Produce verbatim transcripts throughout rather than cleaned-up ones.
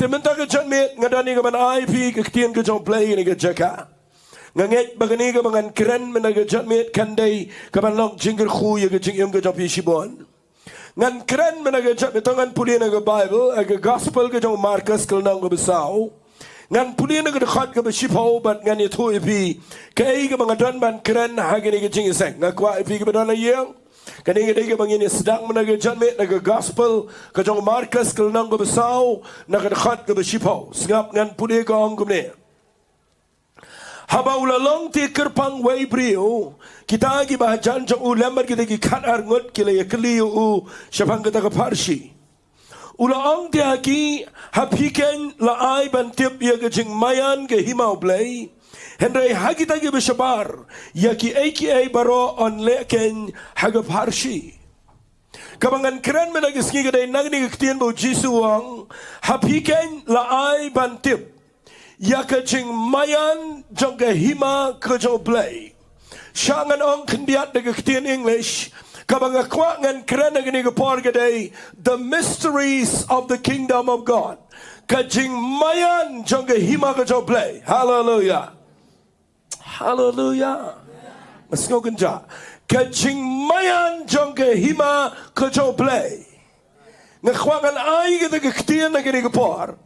Te mynta ka janmiet nga don ïa kaban ai phi ka ktien ka jong U Blei ïa kane ka jaka. Nga ngeit ba kane kaba ngan kren mynta ka janmiet kan dei kaban long jingkyrkhu ïa ka jingim ka jong phi shibun. Ngan kren mynta ka janmiet, to ngan pule na ka Baibl, ha ka Gospel ka jong u Markos ka lynnong kaba saw. Ngan pule na ka dkhot kaba shiphew bad ngan ïathuh ïa phi kaei kaba nga don ban kren ha kane ka jingïaseng. Nga kwah ïa phi kiba don ha ïing, kane ka dei kaba ngin ïa sdang mynta ka janmiet na ka Gospel ka jong u Markos ka lynnong kaba saw, na ka dkhot kaba shiphew. Sngap, ngan pule, ka ong kumne. Haba u la long te kyrpang wei briew, kita kiba hajan jong u lem bad kita ki khat ar ngut ki la ïakylli ïa u shaphang kata ka pharshi. U la ong te ha ki, ha phi keiñ la ai ban tip ïa ka jingmaïan ka hima U Blei, hynrei ha kita kiba shabar, ïa kiei kiei baroh yn leh keiñ ha ka pharshi. Kaba ngan kren mynta ka sngi ka dei na kane ka ktien ba u Jisu u ong, ha phi keiñ la ai ban tip ïa ka jingmaïan jong ka hima ka jong U Blei. Shah ngan ong khyndiat da ka ktien English, kaba nga kwah ngan kren ha kane ka por ka dei, the mysteries of the kingdom of God. Ka jingmaïan jong ka hima ka jong U Blei. Haleluia. Haleluia. Nga sngew kynjah. Ka jingmaïan jong ka hima ka jong U Blei. Nga kwah ngan ai kata ka ktien ha kane ka por.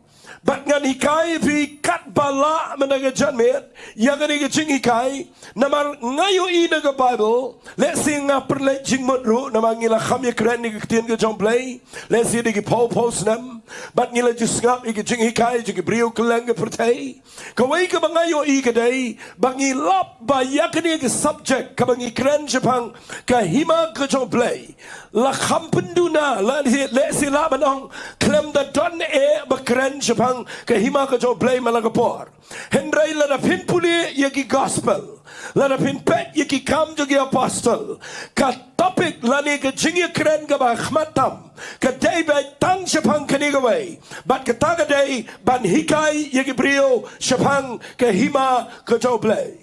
Bad ngan hikai ïa phi katba lah mynta ka janmiet ïa kane ka jinghikai. Namar nga ïohi na ka Baibl, lehse nga pynleit jingmut ruh, namar ngi la kham ïakren ïa ka ktien ka jong U Blei lehse da ki phew phew snem. Bad ngi la ju sngap ïa ka jinghikai jong ki briew kylleng ka pyrthei. Kawei kaba nga ïohi ka dei ba ngi lap ba ïa kane ka subject kaba ngi kren shaphang ka hima ka jong U Blei, la kham pynduna, la lehse lah ban ong khlem da don eh ba kren shaphang ka hima ka jong U Blei man la ka por. Hynrei lada phin pule ïa ki Gospel, lada phin peit ïa Ki Kam jong ki Apostol, ka topic lane ka jingïakren kaba khmat tam ka dei beit tang shaphang kane kawei, bad kata ka dei ban hikai ïa ki briew shaphang ka hima ka jong U Blei.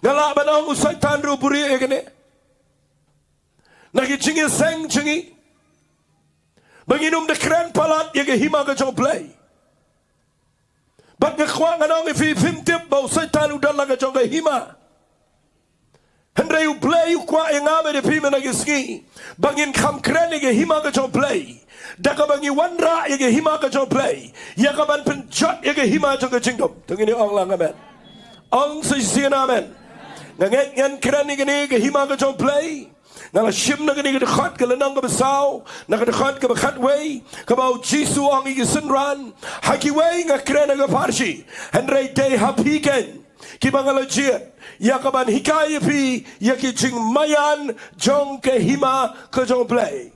Nga lah ban ong u Soitan ruh u buhrieh ïa kane na ki jingïaseng jong ngi, ba ngin ym da kren palat ïa ka hima ka jong U Blei. Bad nga kwah ngan ong ïa phi, phim tip ba u Soitan u don la ka jong ka hima. Hynrei U Blei u kwah ïa nga bad ïa phi mynta ka sngi ba ngin kham kren ïa ka hima ka jong U Blei, da kaba ngi wanrah ïa ka hima ka jong U Blei, ïa kaban pynjot ïa ka hima jong ka jingdum. To ngin ong lang amen. Ong sa shisien amen. Nga ngeit ngan kren ïa kane ka hima ka jong U Blei. Nga la shim na kane ka dkhot ka lynnong kaba saw, na ka dkhot kaba khatwei, kaba u Jisu u ong ïa ki synran, ha kiwei nga kren ha ka pharshi, hynrei dei ha phi keiñ kiba nga la jied ïa kaban hikai ïa phi ïa ki jingmaïan jong ka hima ka jong U Blei.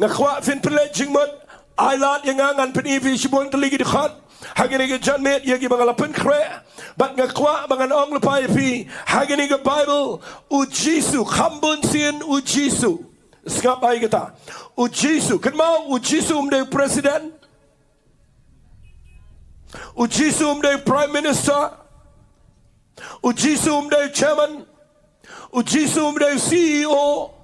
Nga kwah phin pynleit jingmut, ai lad ïa nga ngan pyni ïa phi shibun tylli ki dkhot ha kane ka janmiet ïa kiba nga la pynkhreh. Bad nga kwah ba ngan ong lypa ïa phi, ha kane ka Baibl, u Jisu, kham bun sien u Jisu. Sngap, ai kata. U Jisu, kynmaw, u Jisu um dei u president. U Jisu um dei u prime minister. U Jisu um dei u chairman. U Jisu um dei u C E O.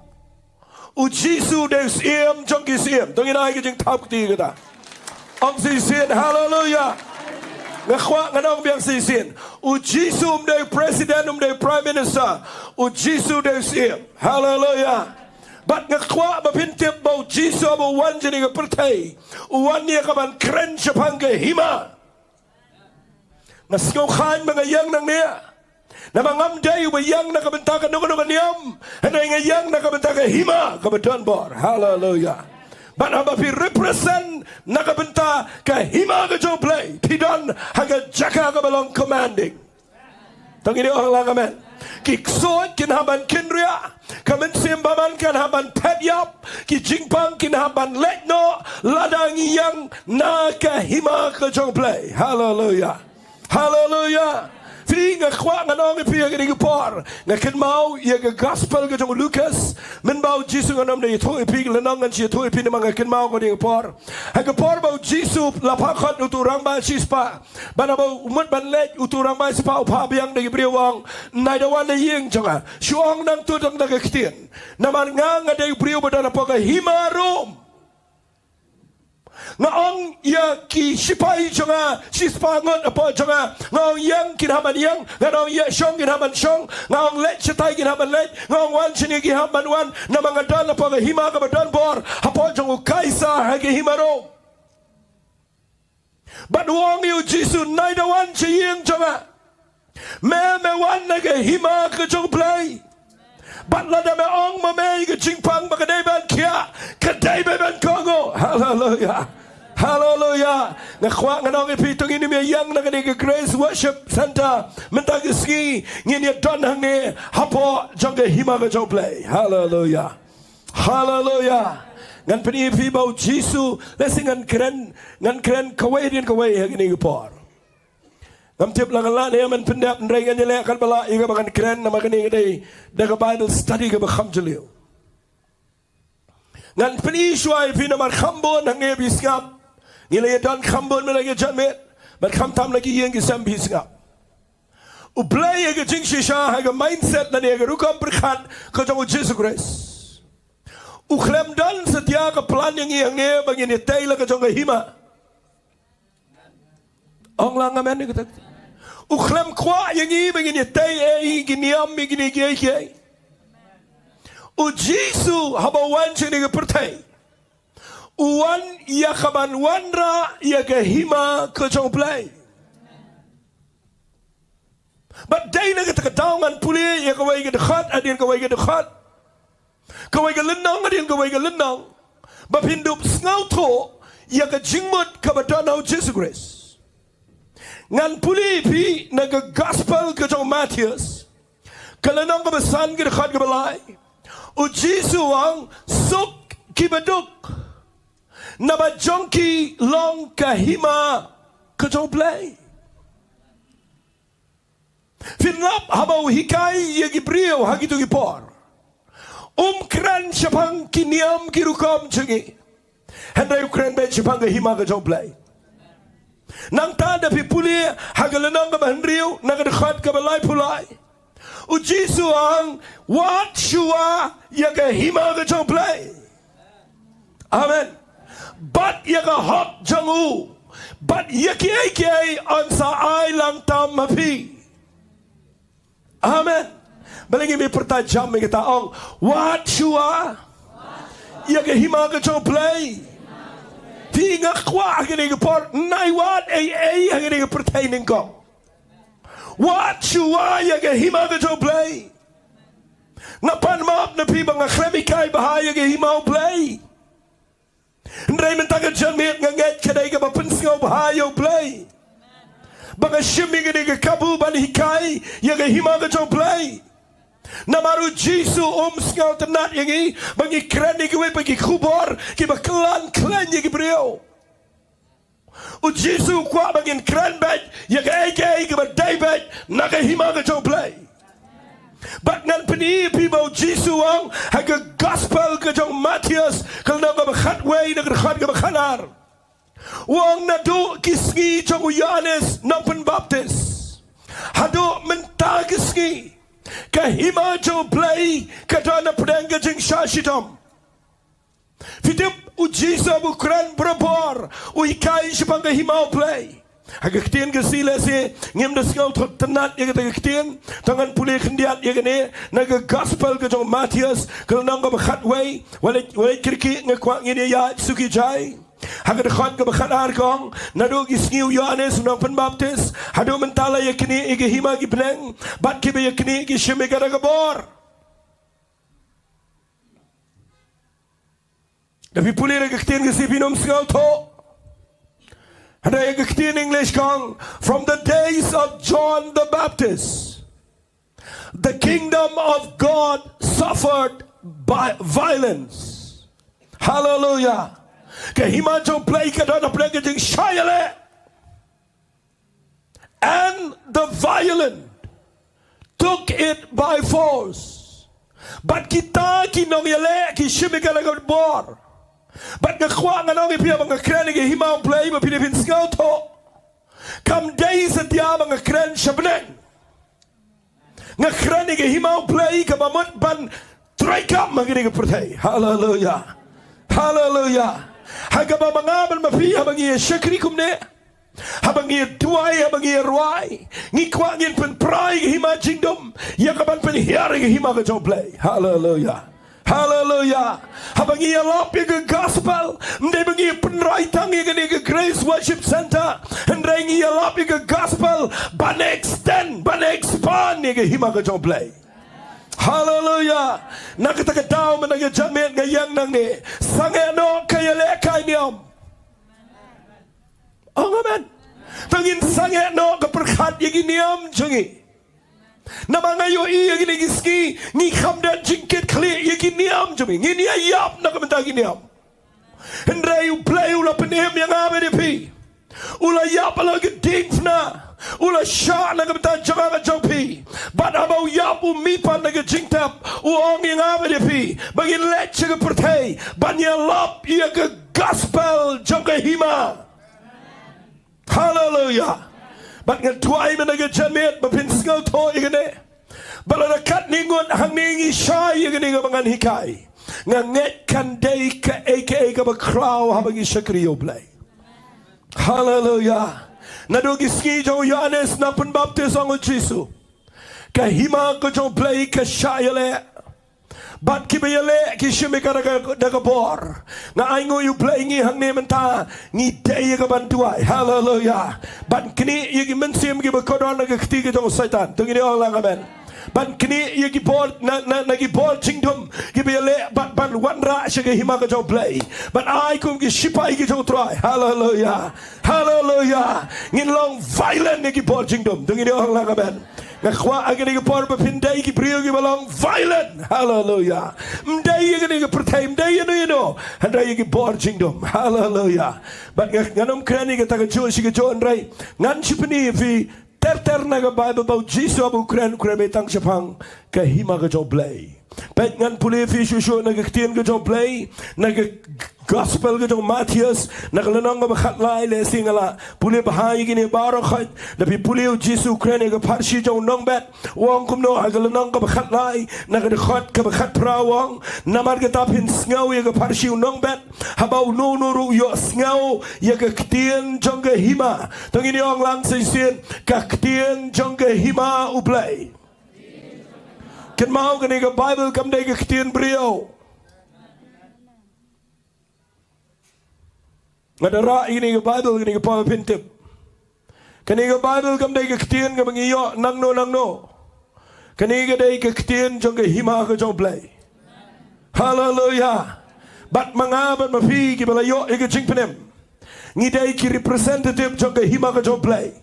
U Jisu u dei u Syiem jong ki syiem. To ngin ai ka jingthap kti kata. Ong sa shisien, haleluia. Nga kwah ngan ong biang sa shisien. U Jisu um dei u president, um dei u prime minister. U Jisu u dei u Syiem. Haleluia. Bad nga kwah ba phin tip ba u Jisu haba u wan sha kane ka pyrthei, u wan ïa kaban kren shaphang ka hima. Nga sngewkhlaiñ ba nga ïeng nangne. Namar ngam dei uba ïeng na ka bynta kano kano ka niam, hynrei nga ïeng na ka bynta ka hima kaba don bor. Haleluia. Bad haba phi represent na ka bynta ka hima ka jong U Blei, phi don ha ka jaka kaba long commanding. To ngin ong lang amen. Ki ksuid kin hap ban kynriah, ka mynsiem bymman kan hap ban phet ïap, ki jingpang kin hap ban leit noh, lada ngi ïeng na ka hima ka jong U Blei. Haleluia. Haleluia. Phi, nga kwah ngan ong ïa phi ha kane ka por, nga kynmaw ïa ka Gospel ka jong u Lukas. Mynba u Jisu, ngan ym da ïathuh ïa phi ka lynnong, ngan shu ïathuh ïa phi namar nga kynmaw ha kane ka por. Ha ka por ba u Jisu la phah khot uto u rangbah shispah, bad haba u mut ban leit, uto u rangbah shispah u phah biang da ki briew, u ong, nai da wan na ïing jong nga, shu ong nangta tang da ka ktien, namar nga, nga dei u briew ba don hapoh ka hima Rom. ïa ki shipai jong nga shispah ngut hapoh jong nga. Nga ong ïeng, kin hap ban ïeng. Nga ong ïashong, kin hap ban shong. Nga ong leit shatai, kin hap ban leit. Nga ong wan shane, kin hap ban wan. Namar nga don hapoh ka hima kaba don bor hapoh jong u Kaisar ha ka hima Rom. Bad u ong ïa u Jisu, nai da wan sha ïing jong nga. Me, me wan na ka hima ka jong U Blei. Bad lada me ong ma me ïa ka jingpang ba ka dei ban khiah, ka dei ban kohnguh. Haleluya. Haleluya. Nga kwah ngan ong ïa phi, to ngin ïa ïeng na kane ka Grace Worship Center mynta ka sngi, ngin ïa don hangne hapoh jong ka hima ka jong U Blei. Haleluya. Haleluya. Ngan pyni ïa phi ba u Jisu, lehse ngan kren, ngan kren kawei hadien kawei ha kane ka por. Ngam tip la ngan lah ne em ban pyndep, hynrei ngan ïaleh katba lah ïa kaba ngan kren namar kane ka dei da ka Bible study kaba kham jylliew. Ngan pyni shuwa ïa phi namar kham bun hangne phi sngap. Ngi la ïa don kham bun mynta ka janmiet bad khamtam na ki ïing ki sem phi sngap. U Blei ha ka jingshisha, ha ka mindset lane ha ka rukom pyrkhat ka jong u Jisu Khrist, u khlem don satia ka plan ïa ngi hangne ba ngin ïatei la ka jong ka hima. Ong lang amen ïa kata. U khlem kwah ïa ngi ba ngin ïatei ei, ki niam, ïa kine kiei kiei. U Jisu haba u wan sha kane ka pyrthei, u wan ïa kaban wanrah ïa ka hima ka jong U Blei. Bad dei na kata ka daw ngan pule ïa kawei ka dkhot hadien kawei ka dkhot, kawei ka lynnong hadien kawei ka lynnong, ba phin dup sngewthuh ïa ka jingmut kaba don ha u Jisu Khrist. Ngan pule ïa phi na ka Gospel ka jong u Mathaios, ka lynnong kaba san, ka dkhot kaba lai. U Jisu u ong, suk kiba duk, naba jong ki long ka hima ka jong U Blei. Phin lap haba u hikai ïa ki briew ha kito ki por, um kren shaphang ki niam ki rukom jong ngi, hynrei u kren beit shaphang ka hima ka jong U Blei. Nangta da phi pule ha ka lynnong kaba hynriew na ka dkhot kaba laiphew lai, u Jisu u ong, wad shuwa ïa ka hima ka jong U Blei. Amen. Bad ïa ka hok jong u, bad ïa kiei kiei yn sa ai lang tam ha phi. Amen. Balei ngim pyrta jam ïa kata, ong, wad shuwa ïa ka hima ka jong U Blei. Phi, nga kwah ha kane ka por, nai wad ei ei ha kane ka pyrthei nyngkong. Wad shuwa ïa ka hima ka jong U Blei. Nga pan map na phi ba nga khlem hikai bha ïa ka hima U Blei. Hynrei mynta ka janmiet nga ngeit ka dei kaba pynsngewbha ïa U Blei ba nga shim ïa kane ka kabu ban hikai ïa ka hima ka jong U Blei. Namar u Jisu um sngewtynnat ïa ngi ba ngi kren ïa kiwei pat ki khubor kiba kylla khlaiñ ïa ki briew. U Jisu u kwah ba ngin kren beit ïa kaei kaei kaba dei beit na ka hima ka jong U Blei. Bad ngan pyni ïa phi ba u Jisu u ong ha ka Gospel ka jong u Mathaios, ka lynnong kaba khatwei, na ka dkhot kaba khatar, u ong, naduh ki sngi jong u Ïoannis Nongpynbaptis haduh mynta ka sngi, ka hima jong U Blei ka don hapdeng ka jingshah shitom. Phi tip, u Jisu haba u kren barabor, u hikai shaphang ka hima U Blei. Ha ka ktien Khasi lehse ngim da sngewthuh tynnat ïa kata ka ktien, to ngan pule khyndiat ïa kane, na ka Gospel ka jong u Mathaios, ka lynnong kaba khatwei, wat leit, wat leit kyrkieh, nga kwah ngin ïa ïaid suki jai. Ha ka dkhot kaba khatar ka ong, naduh ki sngi u Ïoannis u Nongpynbaptis haduh mynta la ïaknieh ïa ka hima ki bneng, bad kiba ïaknieh ki shim ïa kata ka bor. Da phi pule na ka ktien Khasi phin ym sngewthuh. Hynrei ka ktien English ka ong, from the days of John the Baptist, the kingdom of God suffered by violence. Hallelujah. Ka hima jong U Blei ka don hapdeng ka jingshah ïaleh. And the violent took it by force. Bad kita ki nongïaleh ki shim ïa kata ka bor. Bad nga kwah ngan ong ïa phi ba nga kren ïa ka hima U Blei ba phi dei phin sngewthuh. Kam dei satia ba nga kren sha bneng. Nga kren ïa ka hima U Blei kaba mut ban trei kam ha kane ka pyrthei. Haleluya. Haleluya. Ha kaba ma nga bad ma phi, haba ngi ïa shakri kumne, haba ngi ïa duwai, haba ngi ïa rwai, ngi kwah ngin pynpra ïa ka hima jingdum, ïa kaban pynhiar ïa ka hima ka jong U Blei. Haleluya. Haleluya. Haba ngi ïalap ïa ka gospel, ym dei ba ngi pynrai tang ïa kane ka Grace Worship Center, hynrei ngi ïalap ïa ka gospel ban extend, ban expand ïa ka hima ka jong U Blei. Haleluya. Na kata ka daw mynta ka janmiet nga ïeng nangne, sangeh noh ka ïalehkai niam. Ong amen. To ngin sangeh noh ka pyrkhat ïa ki niam jong ngi. Namar nga ïohi ïa kine ki sngi ngi kham don jingkitkhlieh ïa ki niam jong ngi. Ngin ïa ïap na ka bynta ki niam. Hynrei U Blei u la pynim ïa nga bad ïa phi. U la ïap halor ka diengphna. U la shah na ka bynta jong nga bad jong phi. Bad haba u ïap, u mihpat na ka jingtep, u ong ïa nga bad ïa phi ba ngin leit sha ka pyrthei ban ïalap ïa ka gospel jong ka hima. Haleluya. Bad nga duwai mynta ka janmiet ba phin sngewthuh ïa kane. Ba lada katne ngut hangne ngi shai ïa kane kaba ngan hikai, nga ngeit kan dei kaei kaei kaba khraw haba ngi shakri ïa U Blei. Haleluya. Naduh ki sngi jong u Ïoannis Nongpynbaptis, ong u Jisu, ka hima ka jong U Blei ka shah ïaleh. Bad kiba ïaleh ki shim ïa ka da ka, da ka bor. Nga ainguh ïa U Blei, ngi hangne mynta ngi dei ïa ka ban duwai. Haleluya. Ban knieh ïa ki mynsiem kiba kordor na ka kti ka jong u Soitan. To ngin ong lang amen. Ban knieh ïa ki bor na, na, na ki bor jingdum kiba ïaleh, bad ban wanrah sha ka hima ka jong U Blei. Ban ai kum ki shipai ki jong U Trai. Haleluya. Haleluya. Ngin long violent ïa ki bor jingdum. To ngin ong lang amen. Nga kwah ha kane ka por ba phin dei ki briew kiba long violent. Haleluya. Ym dei ïa kane ka pyrthei, ym dei ïano ïano, hynrei ïa ki bor jingdum. Haleluya. Bad nga, ngan ym kren ïa kata kajuh shi kajuh, hynrei ngan shu pyni ïa phi ter ter na ka Baibl ba u Jisu haba u kren, u kren beit tang shaphang ka hima ka jong U Blei. Peit, ngan pule ïa phi shuh shuh na ka ktien ka jong U Blei, na ka gospel ka jong u Mathaios, na ka lynnong kaba khatlai. Lehse nga la pule bha ïa kine baroh khoit, lada phi pule, u Jisu u kren ïa ka pharshi jong u nongbet. U ong kumno ha ka lynnong kaba khatlai, na ka dkhot kaba khatphra, u ong, namar kata phin sngew ïa ka pharshi u nongbet, haba uno uno ruh u ïohsngew ïa ka ktien jong ka hima. To ngin ong lang shisien, ka ktien jong ka hima U Blei. Kynmaw, kane ka Baibl kam dei ka ktien briew. Nga da rah ïa kane ka Baibl, kane ka por ba phin tip. Kane ka Baibl kam dei ka ktien kaba ngi ïoh nangno nangno. Kane ka dei ka ktien jong ka hima ka jong U Blei. Haleluya. Bad ma nga bad ma phi kiba la ïoh ïa ka jingpynim, ngi dei ki representative jong ka hima ka jong U Blei.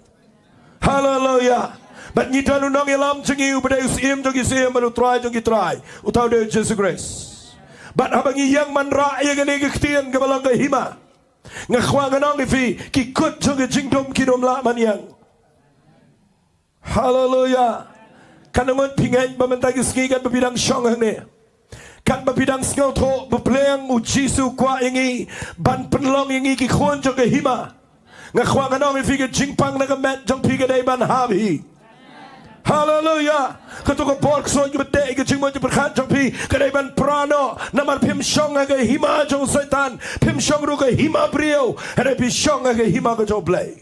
Haleluya. Bad ngi don u nongïalam jong ngi uba dei u Syiem jong ki syiem bad u Trai jong ki trai, uta u dei u Jisu Khrist. Bad haba ngi ïeng ban rah ïa kane ka ktien kaba long ka hima, nga kwah ngan ong ïa phi, ki kut jong ka jingdum kin ym lah ban ïeng. Haleluya. Katno ngut phi ngeit ba mynta ki sngi katba phi dang shong hangne, katba phi dang sngewthuh ba pleng u Jisu u kwah ïa ngi ban pynlong ïa ngi ki khun jong ka hima? Nga kwah ngan ong ïa phi, ka jingpang na ka met jong phi ka dei ban hap hi. Haleluya. Kato ka bor ksuid kaba teh ïa ka jingmut jingpyrkhat jong phi ka dei ban pra noh, namar phim shong ha ka hima jong u Soitan, phim shong ruh ha ka hima briew, hynrei phi shong ha ka hima ka jong U Blei.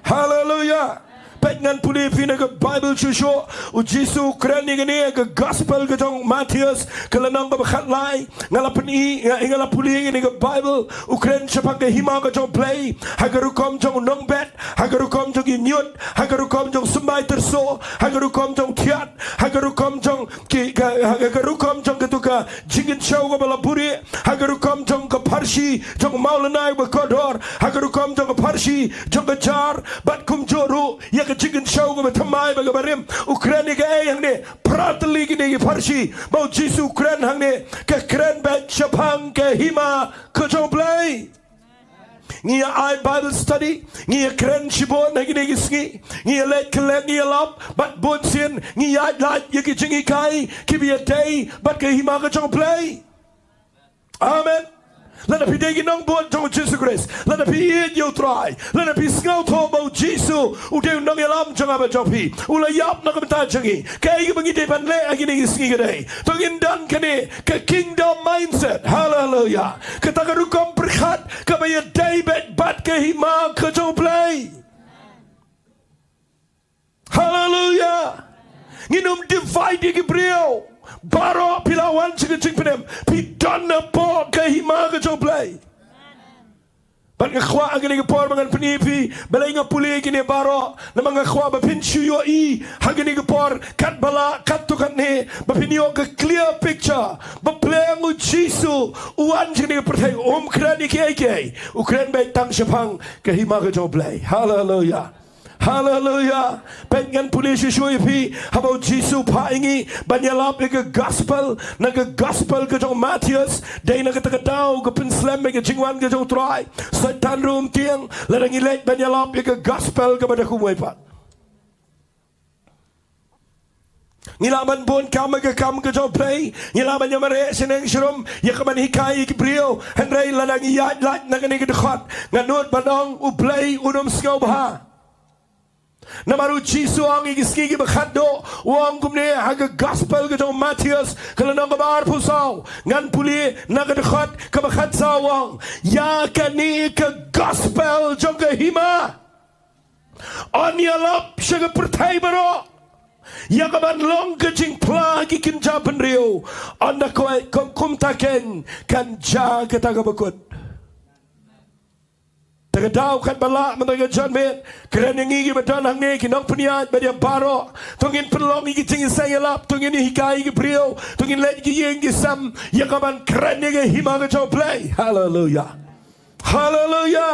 Haleluya. Peit, ngan pule ïa phi na ka Baibl shuh shuh. U Jisu u kren ïa kane ha ka gospel ka jong u Mathaios, ka lynnong kaba khatlai. Nga la pyni, nga, nga la pule ïa kane ka Baibl, u kren shaphang ka hima ka jong U Blei ha ka rukom jong u nongbet, ha ka rukom jong ki ñiut, ha ka rukom jong u symbai tyrso, ha ka rukom jong u thiat, ha ka rukom jong ki, ka, ha ka rukom jong kato ka jingkynshew kaba la buhrieh, ha ka rukom jong ka pharshi jong u mawlynnai uba kordor, ha ka rukom jong ka pharshi jong ka jar, bad kumjuh ruh ïa ka jingkynshew kaba thymmai bad kaba rim. U kren ïa kaei hangne? Phra tylli kine ki pharshi ba u Jisu u kren hangne, ka kren beit shaphang ka hima ka jong U Blei. Ngi ïa ai Bible study, ngi ïa kren shibun ha kine ki sngi, ngi ïa leit kylleng, ngi ïa lap, bad bun sien ngi ïa lait ïa ki jinghikai kiba ïadei bad ka hima ka jong U Blei. Amen. Lada phi dei ki nongbud jong u Jisu Khrist, lada phi ïeit ïa u Trai, lada phi sngewthuh ba u Jisu u dei u nongïalam jong nga bad jong phi, u la ïap na ka bynta jong ngi, kaei kaba ngi dei ban leh ha kine ki sngi ki dei, to ngin don kane ka kingdom mindset. Haleluya. Kata ka rukom pyrkhat kaba ïadei bad ka hima ka jong u Blei. Haleluya. Ngin ym divide ïa ki briew. Baroh phi la wan sha ka jingpynim, phi don hapoh ka hima ka jong u Blei. Bad nga kwah ha kane ka por ba ngan pyni ïa phi, balei nga pule ïa kine baroh, namar nga kwah ba phin shu ïohi ha kane ka por katba lah katto katne, ba phin ïoh ka clear picture ba balei u Jisu u wan sha kane ka pyrthei, um kren ïa kiei kiei, u kren beit tang shaphang ka hima ka jong u Blei. Haleluya. Haleluya. Peit, ngan pule shuh shuh ïa phi, haba u Jisu u phah ïa ngi ban ïalap ïa ka gospel, na ka gospel ka jong u Mathaios, dei na kata ka daw ka pynslem ïa ka jingwan ka jong u Trai. Soitan ruh um tieng lada ngi leit ban ïalap ïa ka gospel kaba da kumwei pat. Ngi lah ban bun kam ïa ka kam ka jong u Blei, ngi lah ban ïamareh shaneng sharum ïa ka ban hikai ïa ki briew, hynrei lada ngi ïaid lait na kane ka dkhot, nga nud ban ong u Blei un ym sngewbha. Namar u Jisu u ong ïa ki sngi kiba khatduh, u ong kumne ha ka gospel ka jong u Mathaios, ka lynnong kaba arphew saw, ngan pule na ka dkhot kaba khatsaw, u ong, ïa kane ka gospel jong ka hima yn ïalap sha ka pyrthei baroh ïa ka ban long ka jingphla ha ki kynja bynriew. Ynda kawei kum, kumta keiñ kan jia kata kaba kut. Te ka daw katba lah mynta ka janmiet, kren ïa ngi kiba don hangne, ki nongpynïaid bad ïa baroh, to ngin pynlong ïa ki jingïaseng ïalap, to ngin hikai ïa ki briew, to ngin leit ïa ki ïing ki sem ïa ka ban kren ïa ka hima ka jong u Blei. Haleluya. Haleluya.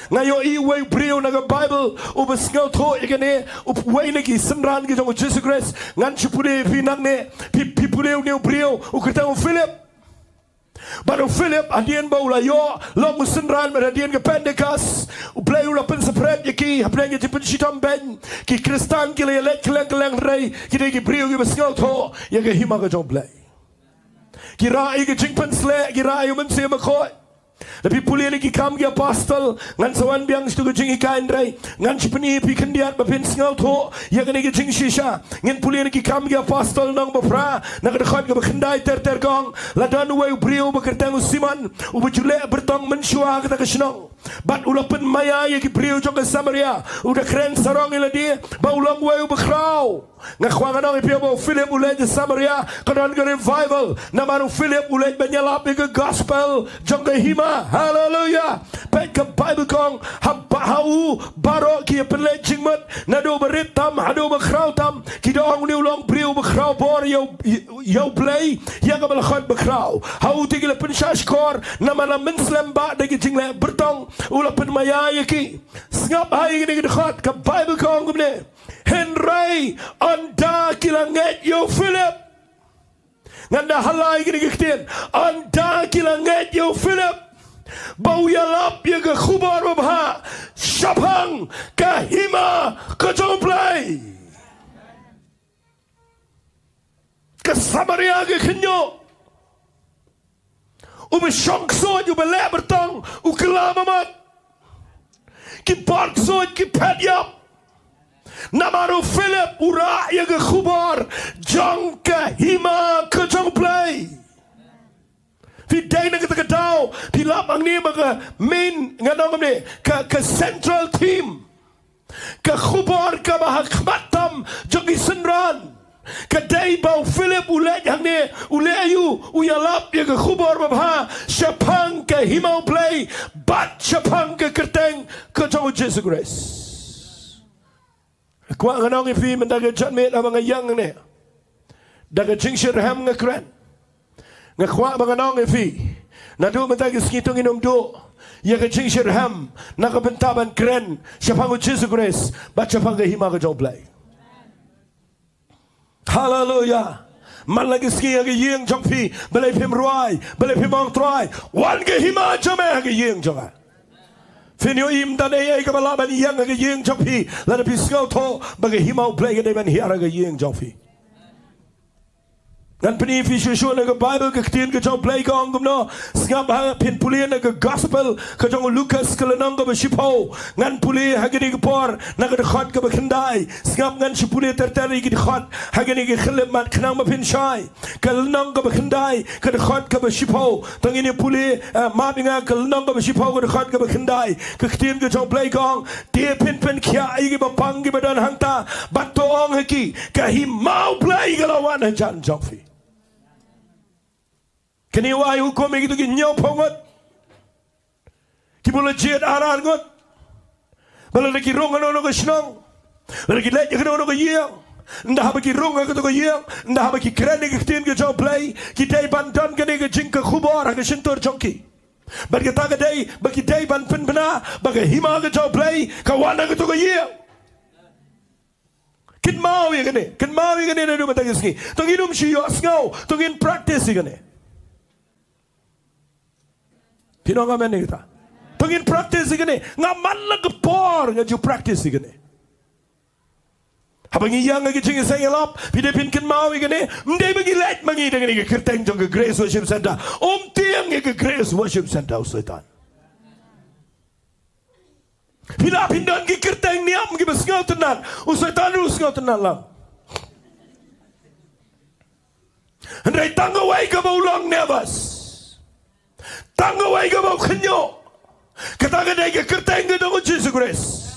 Nga ïohi uwei u briew na ka Baibl uba sngewthuh ïa kane, uwei na ki synran ki jong u Jisu Khrist. Ngan shu pule ïa phi nangne, phi, phi pule une u briew, u kyrteng u Philip. Bad u Philip, hadien ba u la ïoh long u synran, bad hadien ka Pentekost, u Blei u la pynsaphriang ïa ki hapdeng ka jingpynshitom beiñ. Ki Khristan ki la ïaleit kylleng kylleng, hynrei ki dei ki briew kiba sngewthuh ïa ka hima ka jong u Blei. Ki rah ïa ka jingpynsleh, ki rah ïa u Mynsiem Bakhuid. Lada phi pule na ki Kam ki Apostol, ngan sa wan biang sha ka jinghikai, hynrei ngan shu pyni ïa phi khyndiat ba phin sngewthuh ïa kane ka jingshisha. Ngin pule na ki Kam ki Apostol lynnong ba phra, na ka dkhot kaba khyndai ter ter, ka ong, la don uwei u briew uba kyrteng u Simon, uba ju leh byrtong mynshuwa ha kata ka shnong. Bad u la pynmaïa ïa ki briew jong ka Samaria. U da kren sarong ïa lade ba u long uwei uba khraw. Nga kwah ngan ong ïa phi, haba u Philip u leit sha Samaria, ka don ka revival. Namar u Philip u leit ban ïalap ïa ka gospel jong ka hima. Haleluya. Peit, ka Baibl ka ong, ha ba, ha u baroh ki ïa pynleit jingmut, naduh uba rit tam haduh uba khraw tam, ki da ong, une u long briew uba khraw bor ïa u, ïa u Blei ïa kaba la khot bakhraw. Ha u te ki la pynshah shkor, namar la mynslem bha da ki jingleh byrtong, u la pynmaïa ïa ki. Sngap ha ïa kane ka dkhot, ka Baibl ka ong kumne. Hynrei ynda ki la ngeit ïa u Philip. Ngan da ha la ïa kane ka ktien. Ynda ki la ngeit ïa u Philip ba u ïalap ïa ka khubor babha shaphang ka hima ka jong u Blei. Ka Samaria ka khynñiuh. Uba shong ksuid, uba leh byrtong, u kylla mamot. Ki bor ksuid ki phet ïap. Namar u Philip u rah ïa ka khubor jong ka hima ka jong u Blei. Phi dei na kata ka daw, phi lap hangne ba ka main, ngan ong kumne, ka, ka central theme, ka khubor kaba ha khmat tam jong ki synran, ka dei ba u Philip u leit hangne, u leh aïu, u ïalap ïa ka khubor babha shaphang ka hima u Blei bad shaphang ka kyrteng ka jong u Jisu Khrist. Kwah ngan ong ïa phi mynta ka janmiet, haba nga ïeng hangne, da ka jingshitrhem nga kren. Nga kwah ba ngan ong ïa phi, naduh mynta ka sngi to ngin ym duh ïa ka jingshitrhem na ka bynta ban kren shaphang u Jisu Khrist bad shaphang ka hima ka jong u Blei. Haleluya. Man la ka sngi ha ka ïing jong phi, balei phim rwai, balei phim ong, Trai, wan ka hima jong me ha ka ïing jong nga. Phin ïohi ym don ei ei kaba lah ban ïeng ha ka ïing jong phi lada phi sngewthuh ba ka hima u Blei ka dei ban hiar ha ka ïing jong phi. Ngan pyni ïa phi shuh shuh na ka Baibl, ka ktien ka jong U Blei ka ong kumno. Sngap ha, phin pule na ka Gospel ka jong u Lukas, ka lynnong kaba shiphew. Ngan pule ha kane ka por na ka dkhot kaba khyndai. Sngap, ngan shu pule ter ter ïa ki dkhot ha kane ka khyllipmat khnang ba phin shai. Ka lynnong kaba khyndai, ka dkhot kaba shiphew. To ngin ïa pule, eh, map ïa nga, ka lynnong kaba shiphew, ka dkhot kaba khyndai. Ka ktien ka jong U Blei ka ong, te phin pynkhiah ïa kiba pang kiba don hangta, bad to ong ha ki, ka hima U Blei ka la wan hajan jong phi. Kane u ai hukum ïa kito ki hynñiewphew ngut kiba la jied ar ar ngut, ba lada ki rung ha kano kano ka shnong, lada ki leit ha kano kano ka ïing, ynda haba ki rung ha kato ka ïing, ynda haba ki kren ïa ka ktien ka jong U Blei, ki dei ban don kane ka jingkyrkhu bor ha ka shyntur jong ki. Bad kata ka dei ba ki dei ban pynbna ba ka hima ka jong U Blei ka wan ha kato ka ïing. Kynmaw ïa kane, kynmaw ïa kane naduh mynta ka sngi. To ngin ym shu ïohsngew, to ngin practice ïa kane. Phi ong amen ïa kata? To ngin practice ïa kane. Nga man la ka por nga ju practice ïa kane. Haba ngi ïeng ha ka jingïaseng ïalap, phi dei phin kynmaw ïa kane. Ym dei ba ngi leit ma ngi da kane ka kyrteng jong ka Grace Worship Centre. Um tieng ïa ka Grace Worship Centre u Soitan. Phi lah phin don ki kyrteng niam kiba sngewtynnat, u Soitan ruh u sngewtynnat lang. Hynrei tang kawei kaba u long nervous, tang kawei kaba u khynñiuh. Kata ka dei ka kyrteng ka jong u Jisu Khrist.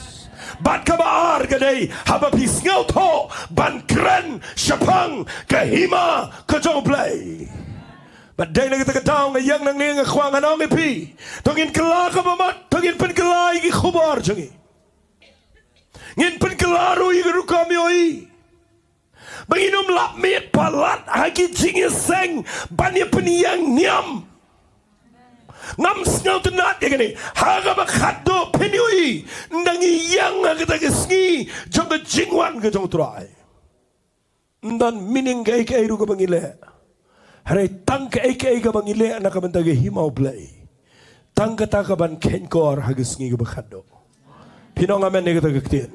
Bad kaba ar ka dei haba phi sngewthuh ban kren shaphang ka hima ka jong U Blei. Bad dei na kata ka daw nga ïeng nangne nga kwah ngan ong ïa phi, to ngin kylla kaba mut, to ngin pynkylla ïa ki khubor jong ngi. Ngin pynkylla ruh ïa ka rukom ïohi. Ba ngin ym lap miet palat ha ki jingïaseng ban ïa pynïeng niam. Ngam sngewtynnat ïa kane. Ha kaba khatduh phin ïohi, ynda ngi ïeng ha kata ka sngi jong ka jingwan ka jong U Trai. Ym don meaning kaei kaei ruh kaba ngi leh. Hynrei tang kaei kaei kaba ngi leh na ka bynta ka hima U Blei, tang kata kaban kheiñkor ha ka sngi kaba khatduh. Phin ong amen ïa kata ka ktien?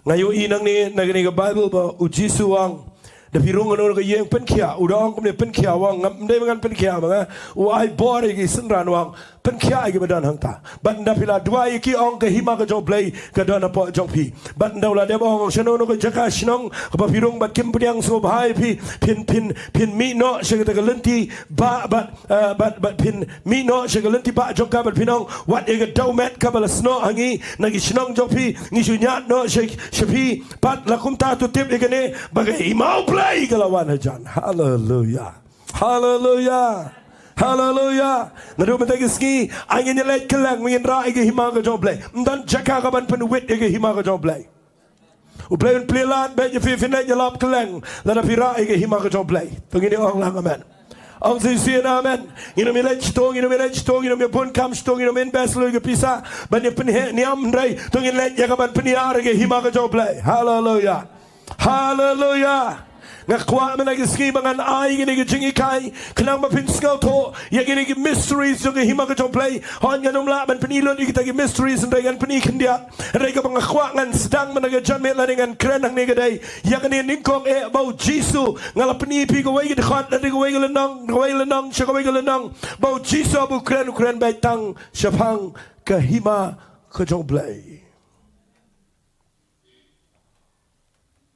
Nga ïohi nangne na kane ka Baibl ba u Jisu u ong, da phi rung ha kano kano ka ïing, pynkhiah. U da ong kumne, pynkhiah, u ong, ngam dei ba ngan pynkhiah ma nga. U ai bor ïa ki synran, u ong, pynkhiah ïa kiba don hangta. Bad ynda phi la duwai ïa ki, ong, ka hima ka jong U Blei ka don hapoh jong phi. Bad ynda u la dep ong, shano kano ka jaka shnong kaba phi rung bad kim pdiang sngewbha ïa phi, phin, phin, phin mih noh sha kata ka lynti ba, bad, eh, bad, bad phin mih noh sha ka lynti ba jong ka bad phin ong, wat ïa ka dewmet kaba la snoh ha ngi na ki shnong jong phi, ngi shu ñiad noh sha, sha phi. Bad la kumta to tip ïa kane, ba ka hima U Blei ka la wan hajan. Haleluya. Haleluya. Haleluya. Naduh mynta ka sngi, ai ngin ïa leit kylleng, ngin rah ïa ka hima ka jong U Blei. Ym don jaka kaban pynwit ïa ka hima ka jong U Blei. U Blei un plie lad bad ïa phi, phin leit ïalap kylleng lada phi rah ïa ka hima ka jong U Blei. To ngin ïa ong lang amen. Ong shisien amen. Ngin ym ïa leit shito, ngin ym ïa leit shito, ngin ym ïa bun kam shito, ngin ym ïa invest lut ïa ka pisa ban ïa pynheh niam, hynrei to ngin leit ïa kaban pynïar ïa ka hima ka jong U Blei. Haleluya. Haleluya. Nga kwah mynta ka sngi ba ngan ai kine ki jinghikai khnang ba phin sngewthuh ïa kine ki mysteries jong ka hima ka jong U Blei. Hooid, ngan ym lah ban pyni lut ïa kita ki mysteries, hynrei ngan pyni khyndiat. Hynrei kaba nga kwah ngan sdang mynta ka janmiet lane ngan kren hangne ka dei ïa kane nyngkong eh ba u Jisu, nga la pyni ïa phi kawei ka dkhot, lane kawei ka lynnong, kawei ka lynnong sha kawei ka lynnong, ba u Jisu haba u kren, u kren beit tang shaphang ka hima ka jong U Blei.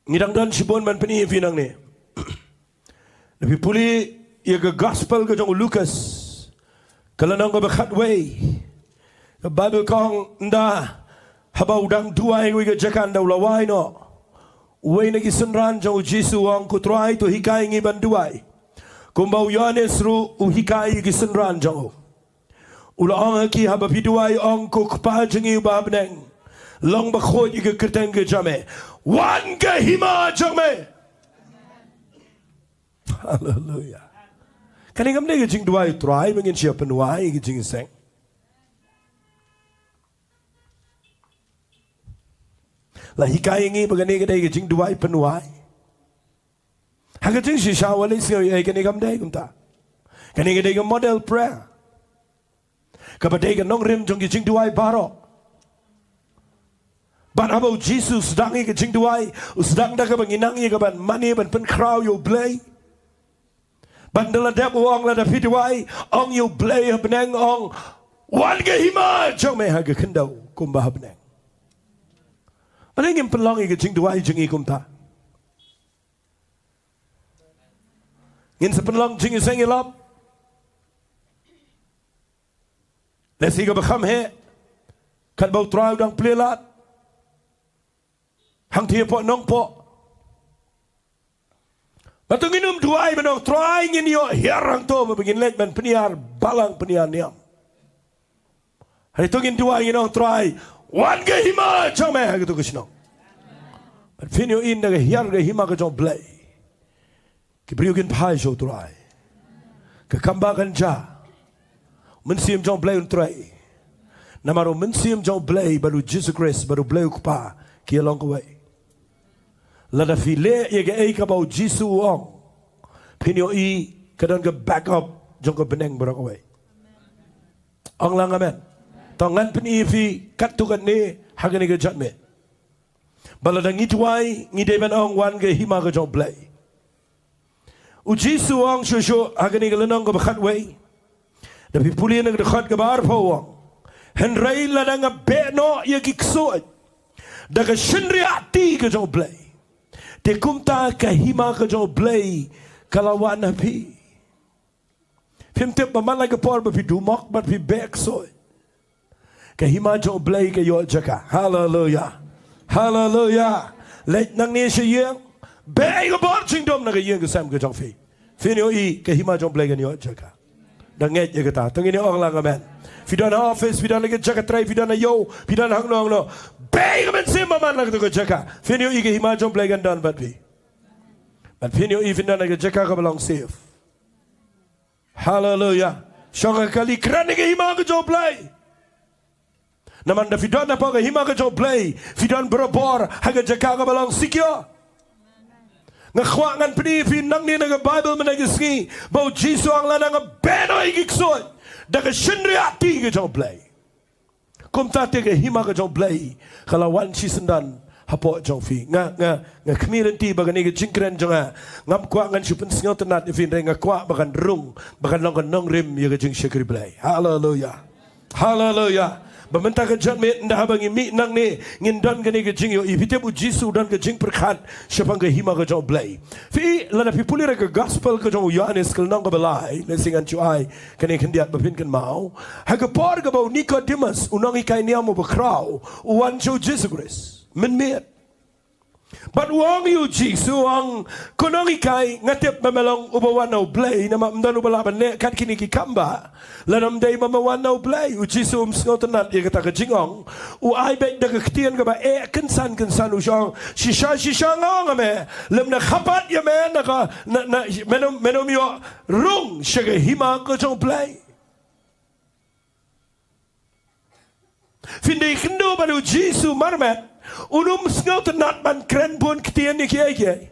Ngi dang don shibun ban pyni ïa phi nangne. Lada phi pule ïa ka Gospel ka jong u Lukas, ka lynnong kaba khatwei, ka Baibl ka ong, ynda haba u dang duwai ha kawei ka jaka, ynda u la wai noh, uwei na ki synran jong u Jisu u ong, Ko Trai, to hikai ngi ban duwai kumba u Ïoannis ruh u hikai ïa ki synran jong u. U la ong ha ki, haba phi duwai, ong, Ko Kpa jong ngi uba ha bneng, long bakhuid ïa ka kyrteng ka jong me, wan ka hima jong me. Haleluya. Kane kam dei ka jingduwai u Trai ba ngin shu pynwai ïa ka jingïaseng. La hikai ïa ngi ba kane ka dei ka jingduwai pynwai. Ha ka jingshisha wat leit sngew ïa kane, kam dei kumta. Kane ka dei ka model prayer kaba dei ka nongrim jong ki jingduwai baroh. Bad haba u Jisu u sdang ïa ka jingduwai, u sdang da kaba ngi nang ïa kaban mane ban pynkhraw ïa U Blei. Ban da la dep u ong, lada phi duwai, ong ïa u Blei ha bneng, ong, wan ka hima jong me ha ka khyndew kumba ha bneng. Balei ngim pynlong ïa ka jingduwai jong ngi kumta? Ngin sa pynlong jingïaseng ïalap. Lehse kaba kham heh, katba u Trai u dang plie lad hangtei hapoh Nongpoh. Bad to ngin ym duwai ban ong, Trai, ngin ïoh hiar hangto ba ngin leit ban pynïar balang pynïar niam. Hynrei to ngin duwai, ngin ong, Trai, wan ka hima jong me ha kato ka shnong. Bad phin ïohi ynda ka hiar ka hima ka jong u Blei, ki briew kin phai sha u Trai. Ka kam ba kan jia, u Mynsiem jong u Blei un trei. Namar u Mynsiem jong u Blei bad u Jisu Khrist bad u Blei u Kpa ki ïalong kawei. Lada phi leh ïa kaei kaba u Jisu u ong, phin ïohi ka don ka backup jong ka bneng baroh kawei. Ong lang amen. To ngan pyni ïa phi katto katne ha kane ka janmiet, ba lada ngi duwai ngi dei ban ong, wan ka hima ka jong u Blei. U Jisu u ong shuh shuh ha kane ka lynnong kaba khatwei, da phi pule na ka dkhot kaba arphew, u ong, hynrei lada nga beh noh ïa ki ksuid da ka shynriahti ka jong u Blei, te kumta ka hima ka jong u Blei ka la wan ha phi. Phim tip ba man la ka por ba phi dumok bad phi beh ksuid, ka hima jong u Blei ka ïoh jaka. Haleluya. Haleluya. Leit nangne sha ïing, beh ïa ka bor jingdum na ka ïing ka sem ka jong phi, phin ïohi ka hima jong u Blei kan ïoh jaka. Da ngeit ïa kata, to ngin ong lang amen. Phi don ha office, phi don ha ka jaka trei, phi don ha ïew, phi don hangno hangno, beh ïa ka mynsiem ba man la kato ka jaka, phin ïohi ka hima jong u Blei kan don bad phi. Bad phin ïohi phin don ha ka jaka kaba long safe. Haleluya. Shong ha ka kali, kren ïa ka hima ka jong u Blei. Namar da phi don hapoh ka hima ka jong u Blei, phi don barabor ha ka jaka kaba long secure. Nga kwah ngan pyni ïa phi nangne na ka Baibl mynne ka sngi ba u Jisu u ong, lada nga beh noh ïa ki ksuid da ka shynriahti ka jong u Blei, kumta te ka hima ka jong u Blei ka la wan shisyndon hapoh jong phi. Nga, nga, nga khmih lynti ba kane ka jingkren jong nga, ngam kwah ngan shu pynsngewtynnad ïa phi, hynrei nga kwah ba kan rung, ba kan long ka nongrim ïa ka jingshakri Blei. Haleluya. Haleluya. Ba mynta ka janmiet, ynda haba ngi mih nangne, ngin don kane ka jingïohi. Phi tip u Jisu u don ka jingpyrkhat shaphang ka hima ka jong u Blei. Phi, lada phi pule ïa ka gospel ka jong u Ïoannis ka lynnong kaba lai, lehse ngan shu ai kane khyndiat ba phin kynmaw. Ha ka por kaba u Nicodemus, u nonghikai niam uba khraw, u wan sha u Jisu Khrist mynmiet. Bad u ong ïa u Jisu, u ong, ko nonghikai, nga tip ba me long uba wan na u Blei, namar ym don uba lah ban leh kat kine ki kam ba lada ym dei ba me wan na u Blei. U Jisu um sngewtynnad ïa kata ka jingong. U ai beit da ka ktien kaba eh kynsan kynsan, u ong, shisha shisha nga ong ha me, lymne khappad ïa me na ka, na, na, men ym, men ym ïoh rung sha ka hima ka jong u Blei. Phin da ïakynduh ba u Jisu marmet un ym sngewtynnad ban kren bun ktien ïa kiei kiei.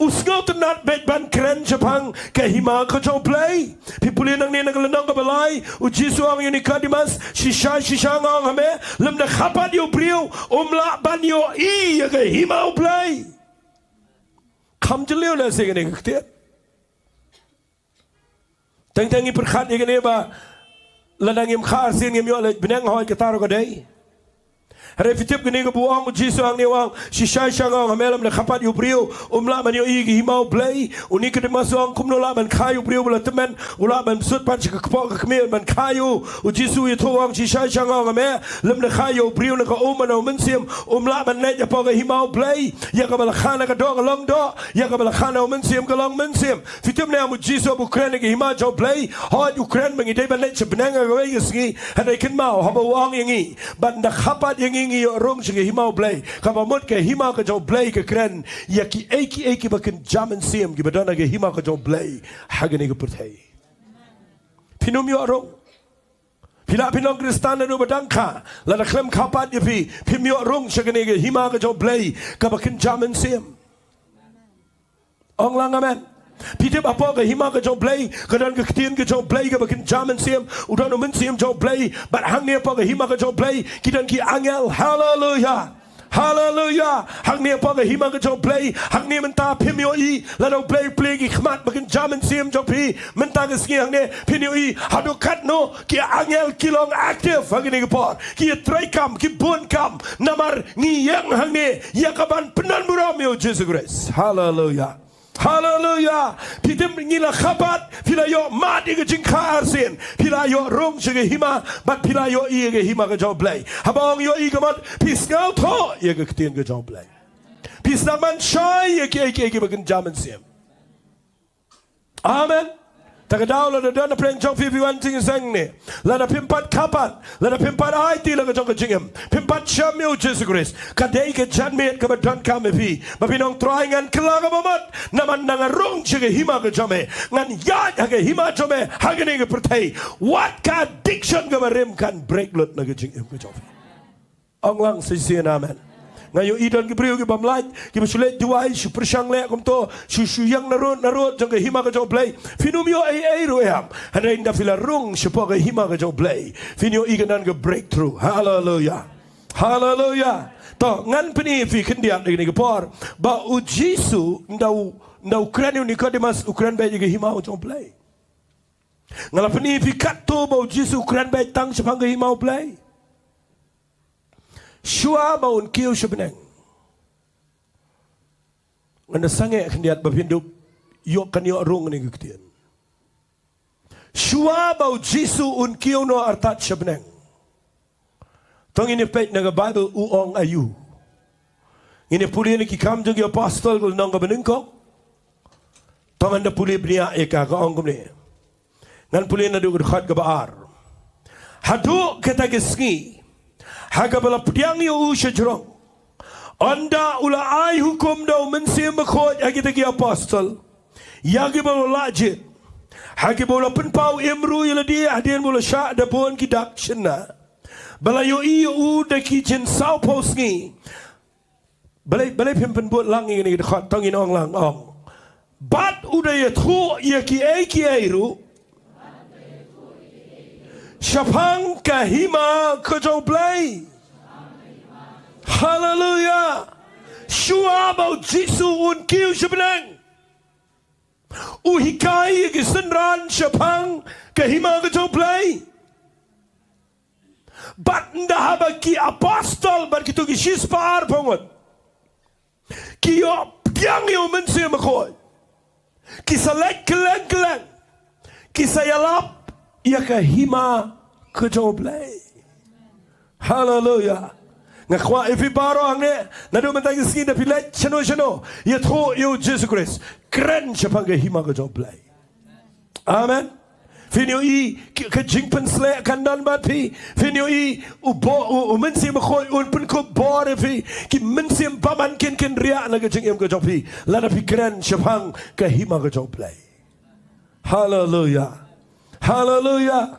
U sngewtynnad beit ban kren shaphang ka hima ka jong u Blei. Phi pule nangne na ka lynnong kaba lai, u Jisu u ong ïa u Nicodemus, shisha shisha nga ong ha me, lymne khappad ïa u briew um lah ban ïohi ïa ka hima u Blei. Kham jylliew lehse kane ka ktien. Teng teng ngi pyrkhat ïa kane ba lada ngim kha arsien ngim ïoh leit bneng, hooid, kata ruh ka dei. Hynrei phi tip kane kaba u ong u Jisu hangne, u ong, shisha shisha nga ong ha me, lymne khappad ïa u briew um lah ban ïohi ïa ka hima u Blei. U Nicodemus u ong, kumno lah ban kha ïa u briew ba la tymmen, u lah ban sut pat sha ka kpoh ka kmie ban kha ïa u? U Jisu u ïathuh u ong, shisha shisha nga ong ha me, lymne kha ïa u briew na ka um bad na u mynsiem um lah ban leit hapoh ka hima u Blei. Ïa kaba la kha na ka doh ka long doh, ïa kaba la kha na u mynsiem ka long mynsiem. Phi tip ne em, u Jisu haba u kren ïa ka hima jong u Blei, hooid, u kren ba ngi dei ban leit sha bneng ha kawei ka sngi. Hynrei kynmaw, haba u ong ïa ngi ba ynda khappad ïa ngi, ngi ïoh rung sha ka hima u Blei, kaba mut ka hima ka jong u Blei ka kren ïa kiei kiei kiba kynja mynsiem kiba don ha ka hima ka jong u Blei ha kane ka pyrthei. Phin ym ïoh rung. Phi lah phin long Khristan naduh ba dang kha, lada khlem khappad ïa phi, phim ïoh rung sha kane ka hima ka jong u Blei kaba kynja mynsiem. Ong lang amen. Phi tip, hapoh ka hima ka jong u Blei ka don ka ktien ka jong u Blei kaba kynja mynsiem. U don u Mynsiem jong u Blei. Bad hangne hapoh ka hima ka jong u Blei ki don ki angel. Haleluya. Haleluya. Hangne hapoh ka hima ka jong U Blei, hangne mynta phim ïohi lada U Blei u plie ki khmat ba kynja mynsiem jong phi mynta ka sngi. Hangne phin ïohi haduh katno ki angel ki long active ha kine ki por, ki ïatreikam, ki bun kam. Namar ngi ïeng hangne ïa ka ban pyndon burom ïa U Jisu Khrist. Haleluya. Haleluya. Phi tip, ngi la khabat, phi la ïoh mad ïa ka jingkha arsien, phi la ïoh rung sha ka hima, bad phi la ïohi ïa ka hima ka jong U Blei. Haba ong ïohi ka mut, phi sngewthuh ïa ka ktien ka jong U Blei. Phi sdang ban shai ïa kiei kiei kiba kynja mynsiem. Amen. Ta ka daw lada don na pdeng jong phi, phi wan jingïaseng ne, lada phim pat khabat, lada phim pat aiti la ka jong ka jingim, phim pat shem ïa U Jisu Khrist, ka dei ka janmiet kaba donkam ïa phi ba phin ong, Trai, ngan kylla kaba mut, namar nga rung sha ka hima ka jong me, ngan ïaid ha ka hima jong me ha kane ka pyrthei. Wat ka addiction kaba rim kan break lut na ka jingim ka jong phi. Ong lang sa shisien amen. Nga ïohi don ki briew ki bym lait, kiba shu leit duwai, shu pyrshang leh kumto, shu, shu ïeng narud narud jong ka hima ka jong U Blei. Phin ym ïoh ei ei ruh em. Hynrei ynda phi la rung shapoh ka hima ka jong U Blei, phin ïohi ka don ka breakthrough. Haleluya. Haleluya. To, ngan pyni ïa phi khyndiat ha kane ka por ba U Jisu, ynda u, ynda u kren ïa u Nikodemus, u kren beit ïa ka hima ka jong U Blei. Nga la pyni ïa phi katto ba U Jisu u kren beit tang shaphang ka hima U Blei. Shuwa ba un kiew sha bneng. Ngan da sangeh khyndiat ba phin dup ïoh, kan ïoh rung kane ka ktien. Shuwa ba U Jisu un kiew noh artat sha bneng, to ngin ïa peit na ka Baibl u ong aïu. Ngin ïa pule na Ki Kam jong ki Apostol, ka lynnong kaba nyngkong. To ngan da pule bniah ïa ka, ka ong kumne. Ngan pule naduh ka dkhot kaba ar. Haduh kata ka sngi, ha kaba la pdiang ïa u sha jrong, ynda u la ai hukum da U Mynsiem Bakhuid ha kita ki apostol, ïa kiba u la lah jied, ha kiba u la pynpaw im ruh ïa lade hadien ba u la shah da bun ki dak shynna, ba la ïohi ïa u da ki jynsawphew sngi. Balei, balei phim pynbud lang ïa kane ka dkhot, to ngin ong lang, ong. Bad u da ïathuh ïa kiei kiei ruh shaphang ka hima ka jong U Blei. Haleluya. Shuwa ba U Jisu un kiew sha bneng, u hikai ïa ki synran shaphang ka hima ka jong U Blei. Bad ynda haba ki apostol bad kito ki shispah arphew ngut ki ïoh pdiang ïa U Mynsiem Bakhuid, ki sa leit kylleng kylleng, ki sa ïalap ïa ka hima ka jong U Blei. Haleluya. Nga kwah ïa phi baroh hangne, naduh mynta ka sngi, ynda phi leit shano shano, ïathuh ïa U Jisu Khrist, kren shaphang ka hima ka jong U Blei. Amen. Phin ïohi ka jingpynsleh kan don bad phi. Phin ïohi u bo-, u, U Mynsiem Bakhuid un pynkup bor ïa phi. Ki mynsiem bymman kin, kin riah na ka jingim ka jong phi lada phi kren shaphang ka hima ka jong U Blei. Haleluya. Haleluya.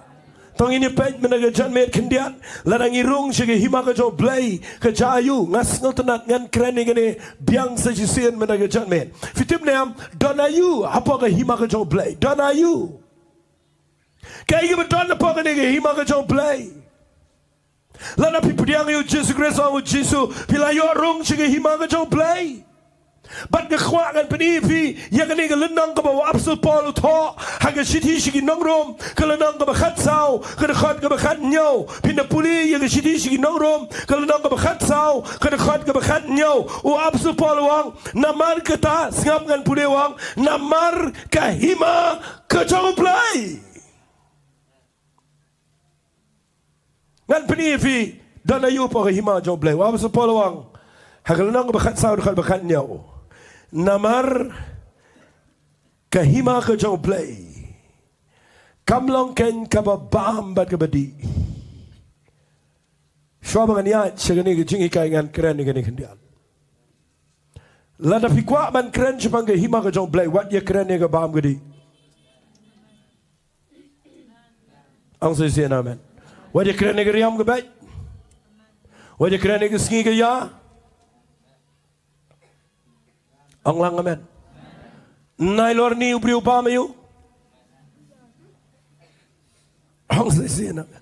To ngin ïa peit mynta ka janmiet khyndiat, lada ngi rung sha ka hima ka jong U Blei, ka jia aïu. Nga sngewtynnat ngan kren ïa kane biang sa shisien mynta ka janmiet. Phi tip ne em, don aïu hapoh ka hima ka jong U Blei? Don aïu? Kaei kaba don hapoh kane ka hima ka jong U Blei? Lada phi pdiang ïa U Jisu Khrist, ong U Jisu, phi la ïoh rung sha ka hima ka jong U Blei. Bad nga kwah ngan pyni ïa phi ïa kane ka lynnong kaba u apostol Paul u thoh ha ka shithi sha ki nong Rom, ka lynnong kaba khatsaw, ka dkhot kaba khathynñiew. Phin da pule ïa ka shithi sha ki nong Rom, ka lynnong kaba khatsaw, ka dkhot kaba khathynñiew. U apostol Paul u ong, namar kata, sngap ngan pule, u ong, namar ka hima ka jong U Blei. Ngan pyni ïa phi, don aïu hapoh ka hima jong U Blei. U apostol Paul u ong ha ka lynnong kaba khatsaw, dkhot ba khathynñiew, namar ka hima ka jong U Blei kam long keiñ kaba bam bad kaba dih. Shuwa ba ngan ïaid sha kane ka jinghikai, ngan kren ïa kane khyndiat. Lada phi kwah ban kren shaphang ka hima ka jong U Blei, wat ïa kren ïa ka bam ka dih. Ong sa shisien amen. Wat ïa kren ïa ka riam ka beit. Wat ïa kren ïa ka sngi ka ïa. Ong lang amen. Nailor ni u briew bam aïu? Ong sa shisien amen.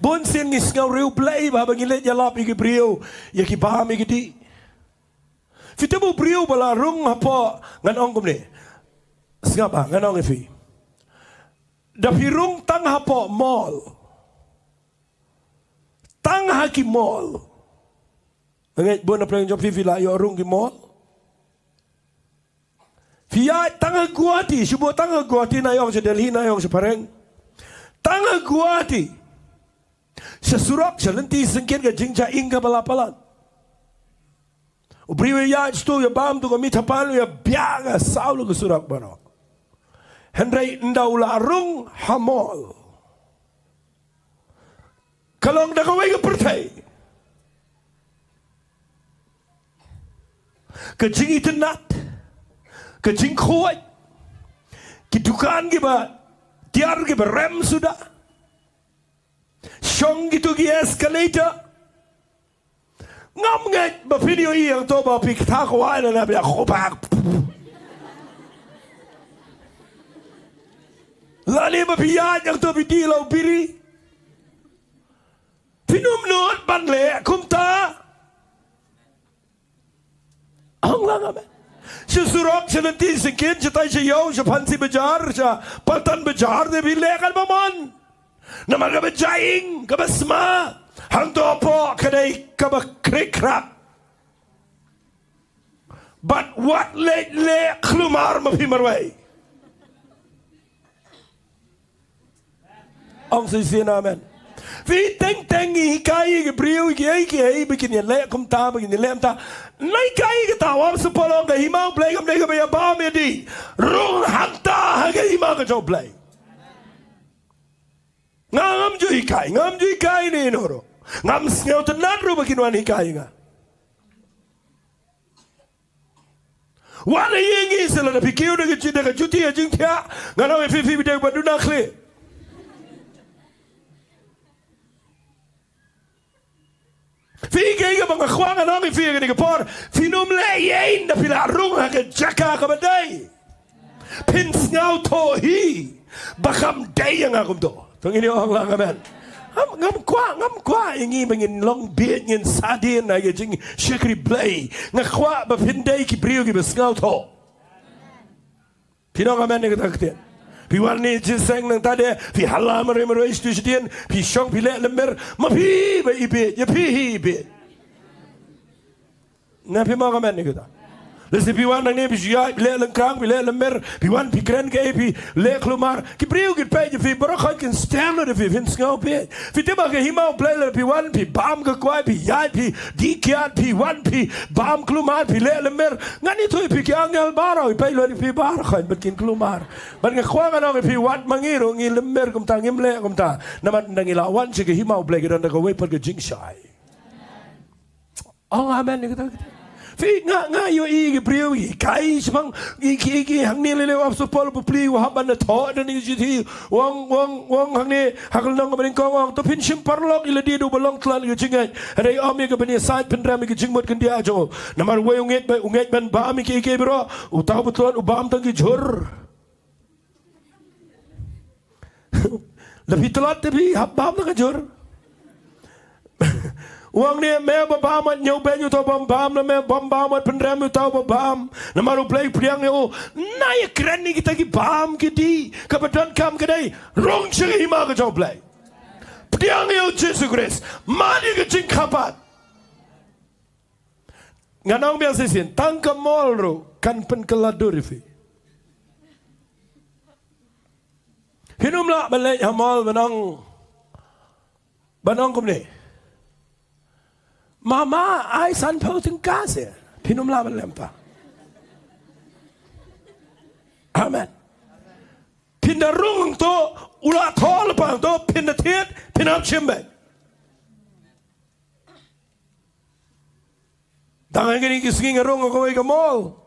Bun sien ngi sngew riewblei ba haba ngi leit ïalap ïa ki briew, ïa ki bam, ïa ki dih. Phi tip u briew ba la rung hapoh, ngan ong kumne. Sngap bha, ngan ong ïa phi. Da phi rung tang hapoh mall. Tang ha ki mall. Nga ngeit bun na pdeng jong phi phi la ïoh rung ki mall. Phi ïaid tang ha Guwahati, shu buh tang ha Guwahati, nai ong sha Delhi, nai ong sha phareng. Tang ha Guwahati. Sha surok, sha lynti syngkien ka jingjia ing kaba la palat. U briew u ïaid sha tu, u ïa bam tu ka mita pan, u ïa biang ha saw la ka surok baroh. Hynrei ynda u la rung ha mall. Ka long da kawei ka pyrthei. Ka jingitynnad, ka jingkhuid, ki dukan kiba tiar kiba rem suda. Shong kitu ki escalator. Ngam ngeit ba phi ïohi hangto ba phi kta kwai na na bia khopak. Lane ba phi ïaid hangto phi dih la u biri. Phin ym nud ban leh kumta. Ong lang amen. Sha surok, sha lynti syngkien, sha tai sha ïew, sha Phansi Bazaar, sha Paltan Bazaar, te phi leh katba mon. Namar kaba jia ing, kaba sma, hangto hapoh ka dei kaba khrik khrak. Bad wat leh leh khlumar ma phi marwei. Ong shisien amen. Phi teng teng ngi hikai ïa ki briew kiei kiei ba kin ïaleh kumta, ba kin ïaleh kumta. Nai hikai ïa kata, u apostol Paul u ong ka hima U Blei kam dei kaba ïa bam ïa dih. Rung hangta ha ka hima ka jong U Blei. Nga ngam ju hikai, ngam ju hikai ne ïano ruh. Ngam sngewtynnad ruh ba kin wan hikai ïa nga. Wat la ïa ngi sha lada phi kiew da ka ju-, da ka juti ha jingthiah, ngan ong ïa phi, phi dei ba duna khlieh. Phi, kaei kaba nga kwah ngan ong ïa phi ha kane ka por, phin ym leh ïa ynda phi la rung ha ka jaka kaba dei. Phin sngewthuh hi ba kam dei ïa nga kumto. To ngin ïa ong lang amen. Ngam, ngam kwah, ngam kwah ïa ngi ba ngin long bieit, ngin sadien ha ka jingshakri Blei. Nga kwah ba phin dei ki briew kiba sngewthuh. Phi ong amen ïa kata ka ktien. Phi wan ne jingïaseng nangta de, phi hala marwei marwei sha tu sha dien, phi shong phi leh lymmer, ma phi ba i bieit, ïa phi hi i bieit. Na phi ong amen ïa kata. Lehse phi wan nangne phi shu ïaid, phi leh lyngkhrang, phi leh lymmer, phi wan phi kren kaei, phi leh khlumar. Ki briew kin peit ïa phi, baroh khoit kin stare lut ïa phi, phin sngew bieit. Phi tip ha ka hima U Blei lada phi wan, phi bam ka kwai, phi ïaid, phi dih kiad, phi wan, phi bam khlumar, phi leh lymmer. Ngan ïathuh ïa phi ki angel baroh, ki peit lut ïa phi baroh khoit bad kin khlumar. Bad nga kwah ngan ong ïa phi wat ma ngi ruh ngi lymmer kumta, ngim leh kumta. Namar ynda ngi la wan sha ka hima U Blei ka don da kawei pat ka jingshai. Ong amen ïa kata, kata. Phi, nga, nga ïohi ki briew, ki kai shaphang, ki, ki, ki hangne lei lei u apostol Paul u bapli, u hap ban da thoh da ngi juti, u ong, u ong, u ong hangne ha ka lynnong kaba nyngkong u ong, to phin shim paralok ïa lade da uba long tlot ïa ka jingngeit. Hynrei ym ïa ka ban ïasaid pynrem ïa ka jingmut khyndiat jong u. Namar uwei u ngeit ba, u ngeit ban bam ïa kiei kiei baroh, uta uba tlot u bam tang ki jhur. La phi tlot te phi hap bam na ka jhur. U ong ne me ba bam, ñiew beiñ uta u bym bam, na me bym bam wat pynrem uta uba bam. Namar U Blei pdiang ïa u. Nai kren ïa kita ki bam ki dih, kaba donkam ka dei rung sha ka hima ka jong U Blei. Pdiang ïa U Jisu Khrist, mad ïa ka jingkyrpad. Ngan ong biang shisien, tang ka mall ruh kan pynkylla dur ïa phi. Phin ym lah ban leit ha mall ban ong, ban ong kumne, mama, ai sanphew tyngka seh. Phin ym lah ban leh kumta. Amen. Phin da rung to, u la thoh lypa to, phin da thied, phin hap shim beiñ. Tang ha kine ki sngi nga rung ha kawei ka mall.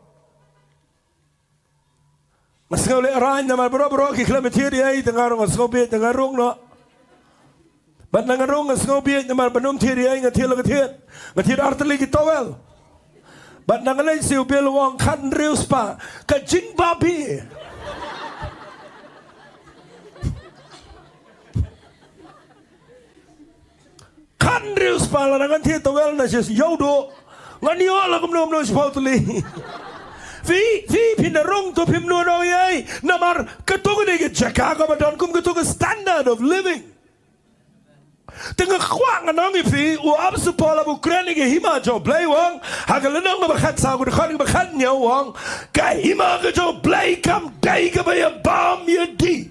Nga sngew lehraiñ namar baroh baroh ki khlem thied ïa i, te nga rung nga sngew bieit, te nga rung noh. Bad nga rung nga sngew bieit namar ban ym thied ïa i nga thied la ka thied. Nga thied ar tylli ki towel. Bad nga leit sha u bill u ong khathynriew spah. Ka jingbabe. Hynriew spah, lada ngan thied tawel na sha Ïewduh, ngan ïoh la kumno kumno shiphew tylli. Phi, phi, phin da rung to phim nud ong ei ei. Namar kato kane ka jaka kaba don kum kato ka standard of living. Te nga kwah ngan ong ïa phi, u Apostol Paul haba u kren ïa ka hima jong U Blei u ong ha ka lynnong kaba khatsaw, ka dkhot kaba khathynñiew, u ong ka hima ka jong U Blei kam dei kaba ïabam ïadih.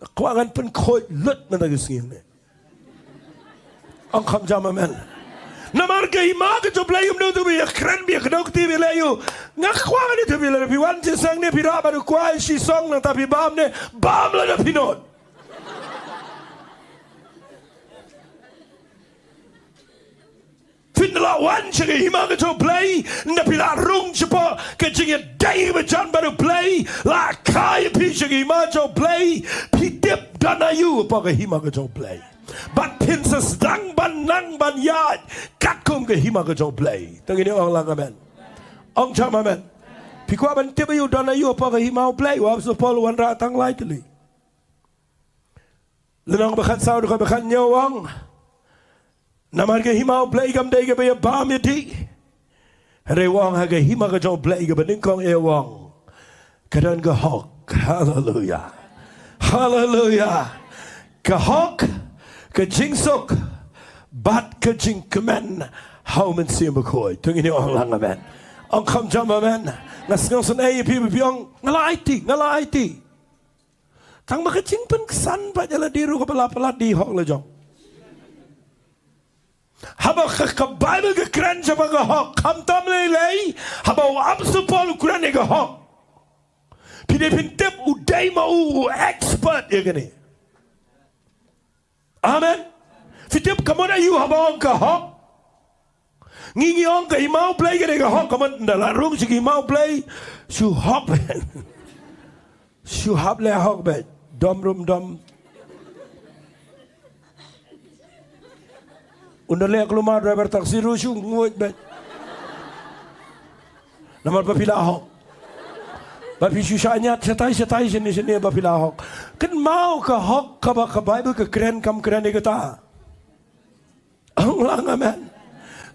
Nga kwah ngan pynkhuid lut mynta ka sngi ne. Ong kham jam amen. Namar ka hima ka jong U Blei um dei to ba ïakren, ba ïakdew kti, ba ïaleh aïu. Nga kwah ngan ïathuh ïa phi, lada phi wan sha seng ne phi rah bad u kwai shi song, nangta phi bam ne, bam lada phi nud. Phin da lah wan sha ka hima ka jong U Blei, ynda phi lah rung shapoh ka jingïadei ba jan bad U Blei, lah kha ïa phi sha ka hima jong U Blei, phi tip don aïu hapoh ka hima ka jong U Blei. Bad phin sa sdang ban nang ban ïaid katkum ka hima ka jong U Blei. To ngin ong lang amen. Ong jam amen. Phi kwah ban tip aïu, don aïu hapoh ka hima U Blei? U Apostol Paul u wanrah tang lai tylli. Lynnong ba khatsaw, dkhot ba khathynñiew u ong, namar ka hima U Blei kam dei kaba ïabam ïadih. Hynrei u ong ha ka hima ka jong U Blei kaba nyngkong eh u ong ka don ka hok. Haleluya. Haleluya. Ka hok, ka jingsuk bad ka jingkmen ha U Mynsiem Bakhuid. To ngin ong lang amen. Ong kham jam amen. Nga sngewsynei ïa phi ba phi ong nga la aiti, nga la aiti. Tang ba ka jingpynksan pat ïa lade ruh kaba la palat, dei hok la jong. Haba ka, ka Baibl ka kren shaphang ka hok, khamtam lei lei haba u Apostol Paul u kren ïa ka hok. Phi dei phin tip u dei ma u, u expert ïa kane. Amen. Phi tip ka mut aïu haba ong ka hok? Ngi ngi ong ka hima U Blei ka dei ka hok, ka mut ynda lah rung sha ka hima U Blei, shu hok beit. Shu hap leh hok beit. Dom ruh ym dom. Ynda leh kulmar driver taxi ruh shu nguid beit. Namar ba phi la hok. Ba phi shu shah ñiad shatai shatai shane shane ba phi la hok. Kynmaw, ka hok kaba ka Baibl ka kren kam kren ïa kata. Ong lang amen.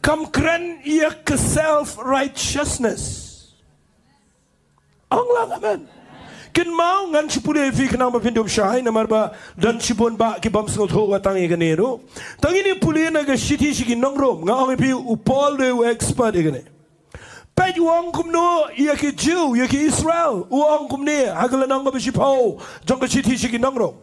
Kam kren ïa ka self righteousness. Ong lang amen. Kynmaw, ngan shu pule ïa phi khnang ba phin dup shai, namar ba don shibun bah ki bym sngewthuh wat tang ïa kane ruh. To ngin ïa pule na ka shithi sha ki nong Rom, nga ong ïa phi u Paul u dei u expert ïa kane. Peit u ong kumno ïa ki Jiw, ïa ki Israel, u ong kumne ha ka lynnong kaba shiphew jong ka shithi sha ki nong Rom.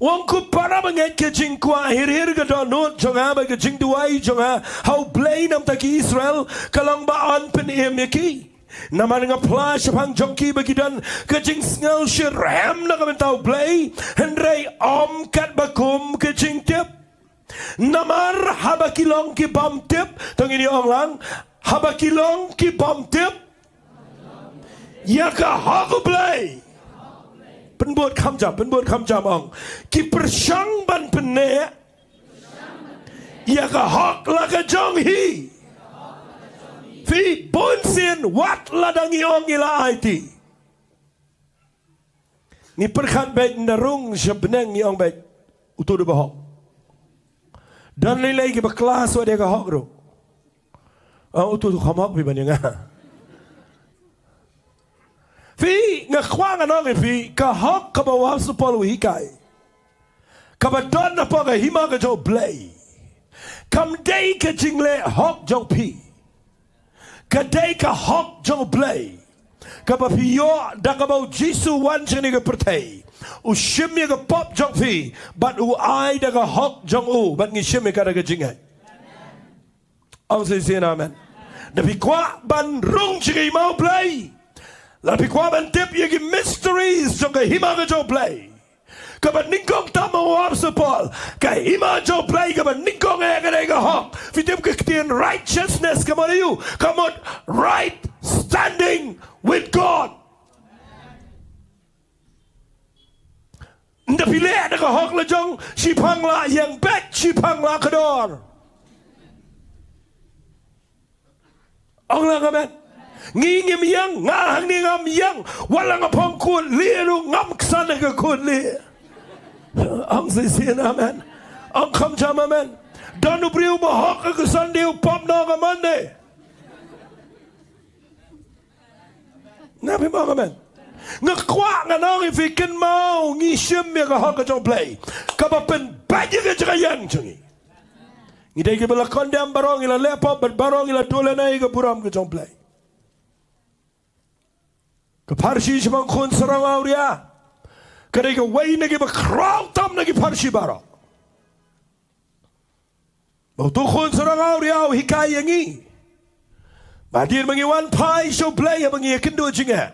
U ong, ko para bangeit, ka jingkwah hir hir ka dohnud jong nga bad ka jingduwai jong nga ha U Blei namar ki Israel ka long ba yn pynim ïa ki. Namar nga phla shaphang jong ki ba ki don ka jingsngew shitrhem na ka bynta U Blei, hynrei ym katba kum ka jingtip. Namar haba ki long ki bym tip, to ngin ïa ong lang, haba ki long ki bym tip ïa ka hok U Blei. Pynbud kham jam, pynbud kham jam, ong, ki pyrshang ban pynneh ïa ka hok la ka jong hi. Phi, bunsien wat lada ngi ong ngi la aiti, ngi pyrkhat beit, ynda rung sha bneng ngi ong beit, uto u dei ba hok. Don lei lei kiba klas wat ïa ka hok ruh. Ong, uto u kham hok phi ban ïa nga. Phi, nga kwah ngan ong ïa phi, ka hok kaba u Apostol Paul u hikai, kaba don hapoh ka hima ka jong U Blei, kam dei ka jingleh hok jong phi. Ka dei ka hok jong U Blei kaba phi ïoh da kaba U Jisu u wan sha kane ka pyrthei, u shim ïa ka pop jong phi bad u ai da ka hok jong u, bad ngi shim ïa ka da ka jingngeit. Ong shisien amen. Da phi kwah ban rung sha ka hima U Blei, lada phi kwah ban tip ïa ki mysteries jong ka hima ka jong U Blei, kaba nyngkong tam u Apostol Paul, ka hima jong U Blei kaba nyngkong eh ka dei ka hok. Phi tip ka ktien righteousness ka mut aïu? Ka mut right standing with God. Ynda phi leh da ka hok la jong, shiphang lah ïeng beit, shiphang lah kdor. Ong lang amen. Ngi ngim ïeng, nga hangne ngam ïeng. Wat la nga phong kut lieh ruh ngam ksan ha ka kut lieh. Ong shisien amen. Ong kham jam amen. Don u briew ba hok ha ka Sunday, u pop noh ha ka Monday. Nga phi mong amen. Nga kwah ngan ong ïa phi kynmaw ngi shim ïa ka hok ka jong Blei kaba pynbeit ïa ka jingïeng jong ngi. Ngi dei kiba la condemn baroh, ngi la leh pop bad baroh ngi la duh lane ïa ka burom ka jong Blei. Ka pharshi shaphang khun sarong awria ka dei kawei na kiba khraw tam na ki pharshi baroh. Ba uto u khun sarong awria u hikai ïa ngi ba hadien ba ngi wan phai sha U Blei haba ngi ïakynduh jingeh,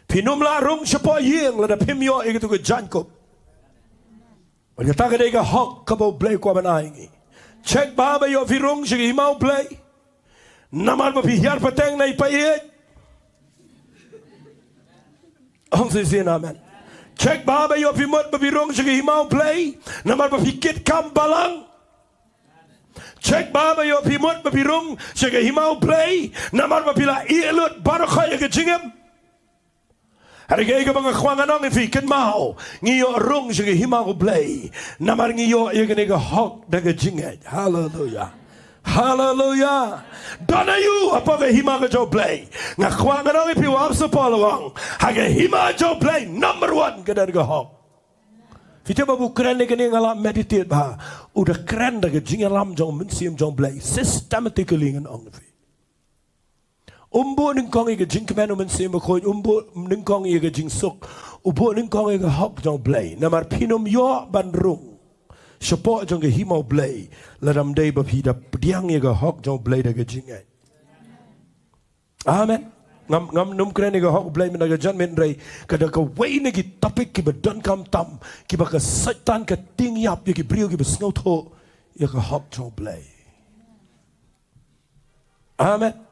phin ym lah rung shapoh ïing lada phim ïoh ïa kito ki jaiñkup. Bad kata ka dei ka hok kaba U Blei u kwah ban ai ïa ngi. Check ba haba ïoh phi rung sha ka hima U Blei, namar ba phi hiar pateng na i paieit. Ong shisien amen. Check ba haba ïoh phi mut ba phi rung sha ka hima U Blei, namar ba phi kit kam balang. Check ba haba ïoh phi mut ba phi rung sha ka hima U Blei, namar ba phi la ïeh lut baroh khoit ïa ka jingim. Hynrei kaei kaba nga kwah ngan ong ïa phi, kynmaw ngi ïoh rung sha ka hima U Blei namar ngi ïoh ïa kane ka hok da ka jingngeit. Haleluia. Haleluia. Don aiu hapoh ka hima ka jong U Blei? Nga kwah ngan ong ïa phi, u apostol Paul u ong, ha ka hima jong U Blei number one ka don ka hok. Phi tip ba u kren ïa kane, nga la meditate bha. U da kren da ka jingïalam jong U Mynsiem jong U Blei systematically, ngan ong ïa phi. Um buh nyngkong ïa ka jingkmen U Mynsiem Bakhuid, um buh nyngkong ïa ka jingsuk, u buh nyngkong ïa ka hok jong U Blei. Namar phin ym ïoh ban rung shapoh jong ka hima U Blei lada ym dei ba phi da pdiang ïa ka hok jong U Blei da ka jingngeit. Amen. Ngam, ngam nym kren ïa ka hok U Blei mynta ka janmiet, hynrei ka da kawei na ki topic kiba donkam tam, kiba ka Soitan ka tieng ïap ïa ki briew kiba sngewthuh ïa ka hok jong U Blei. Amen.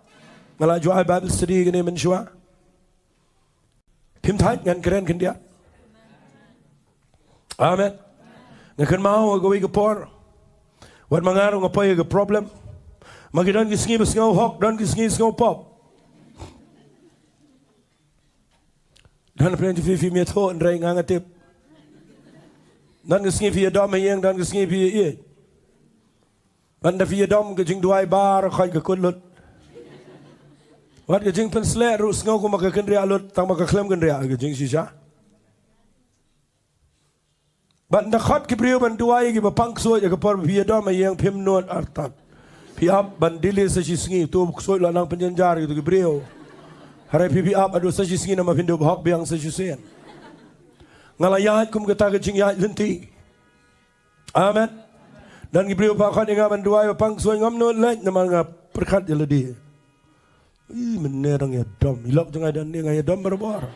Nga la ju ai Bible study kane mynshuwa. Phim thait, ngan kren khyndiat. Amen. Nga kynmaw ha kawei ka por, wat ma nga ruh nga poi ha ka problem. Ma ki don ki sngi ba sngew hok, don ki sngi sngew pop. Don phi, phi, phim ïathuh, hynrei nga nga tip. Don ki sngi phi ïadom ha ïing, don ki sngi phi ïa. Bad ynda phi ïadom, ka jingduwai baroh khoit ka kut lut. Wat ka jingpynsleh ruh sngew kumba ka kynriah lut, tang ba ka khlem kynriah, ka jingshisha. Bad ynda khot ki briew ban duwai ïa kiba pang ksuid, ha ka por ba phi ïadom ha ïing phim nud artat. Phi ap ban delay sa shisngi, to ksuid la nang pynjynjar ïa kito ki briew. Hynrei phi, phi ap haduh sa shisngi namar phin dup hok biang sa shisien. Nga la ïaid kum kata ka jingïaid lynti. Amen. Don ki briew ba khot ïa nga ban duwai ba pang ksuid, ngam nud leit namar nga pyrkhat ïa lade. Ih, mynne dang ïadom. I lok jong nga dang, nga ïadom barabor.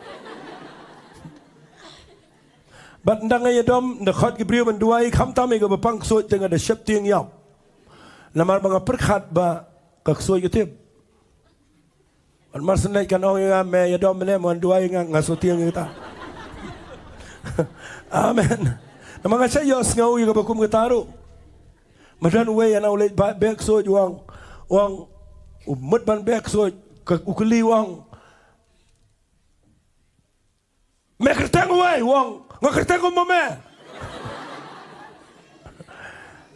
Bad ynda nga ïadom, ynda khot ki briew ban duwai, khamtam ïa kaba pang ksuid te nga da sheptieng ïap. Namar ba nga pyrkhat ba ka ksuid ka tip. Wan marsynei kan ong ïa nga, me ïadom mynne, me wan duwai ïa nga, nga shu tieng ïa kata. Amen. Namar nga shait ïohsngew ïa kaba kum kata ruh. Ma don uwei ïa na u leit ba beh ksuid, u ong, u ong, u mut ban beh ksuid, ka, u kylli, u ong, me kyrteng uwei? U ong, nga kyrteng kum ma me.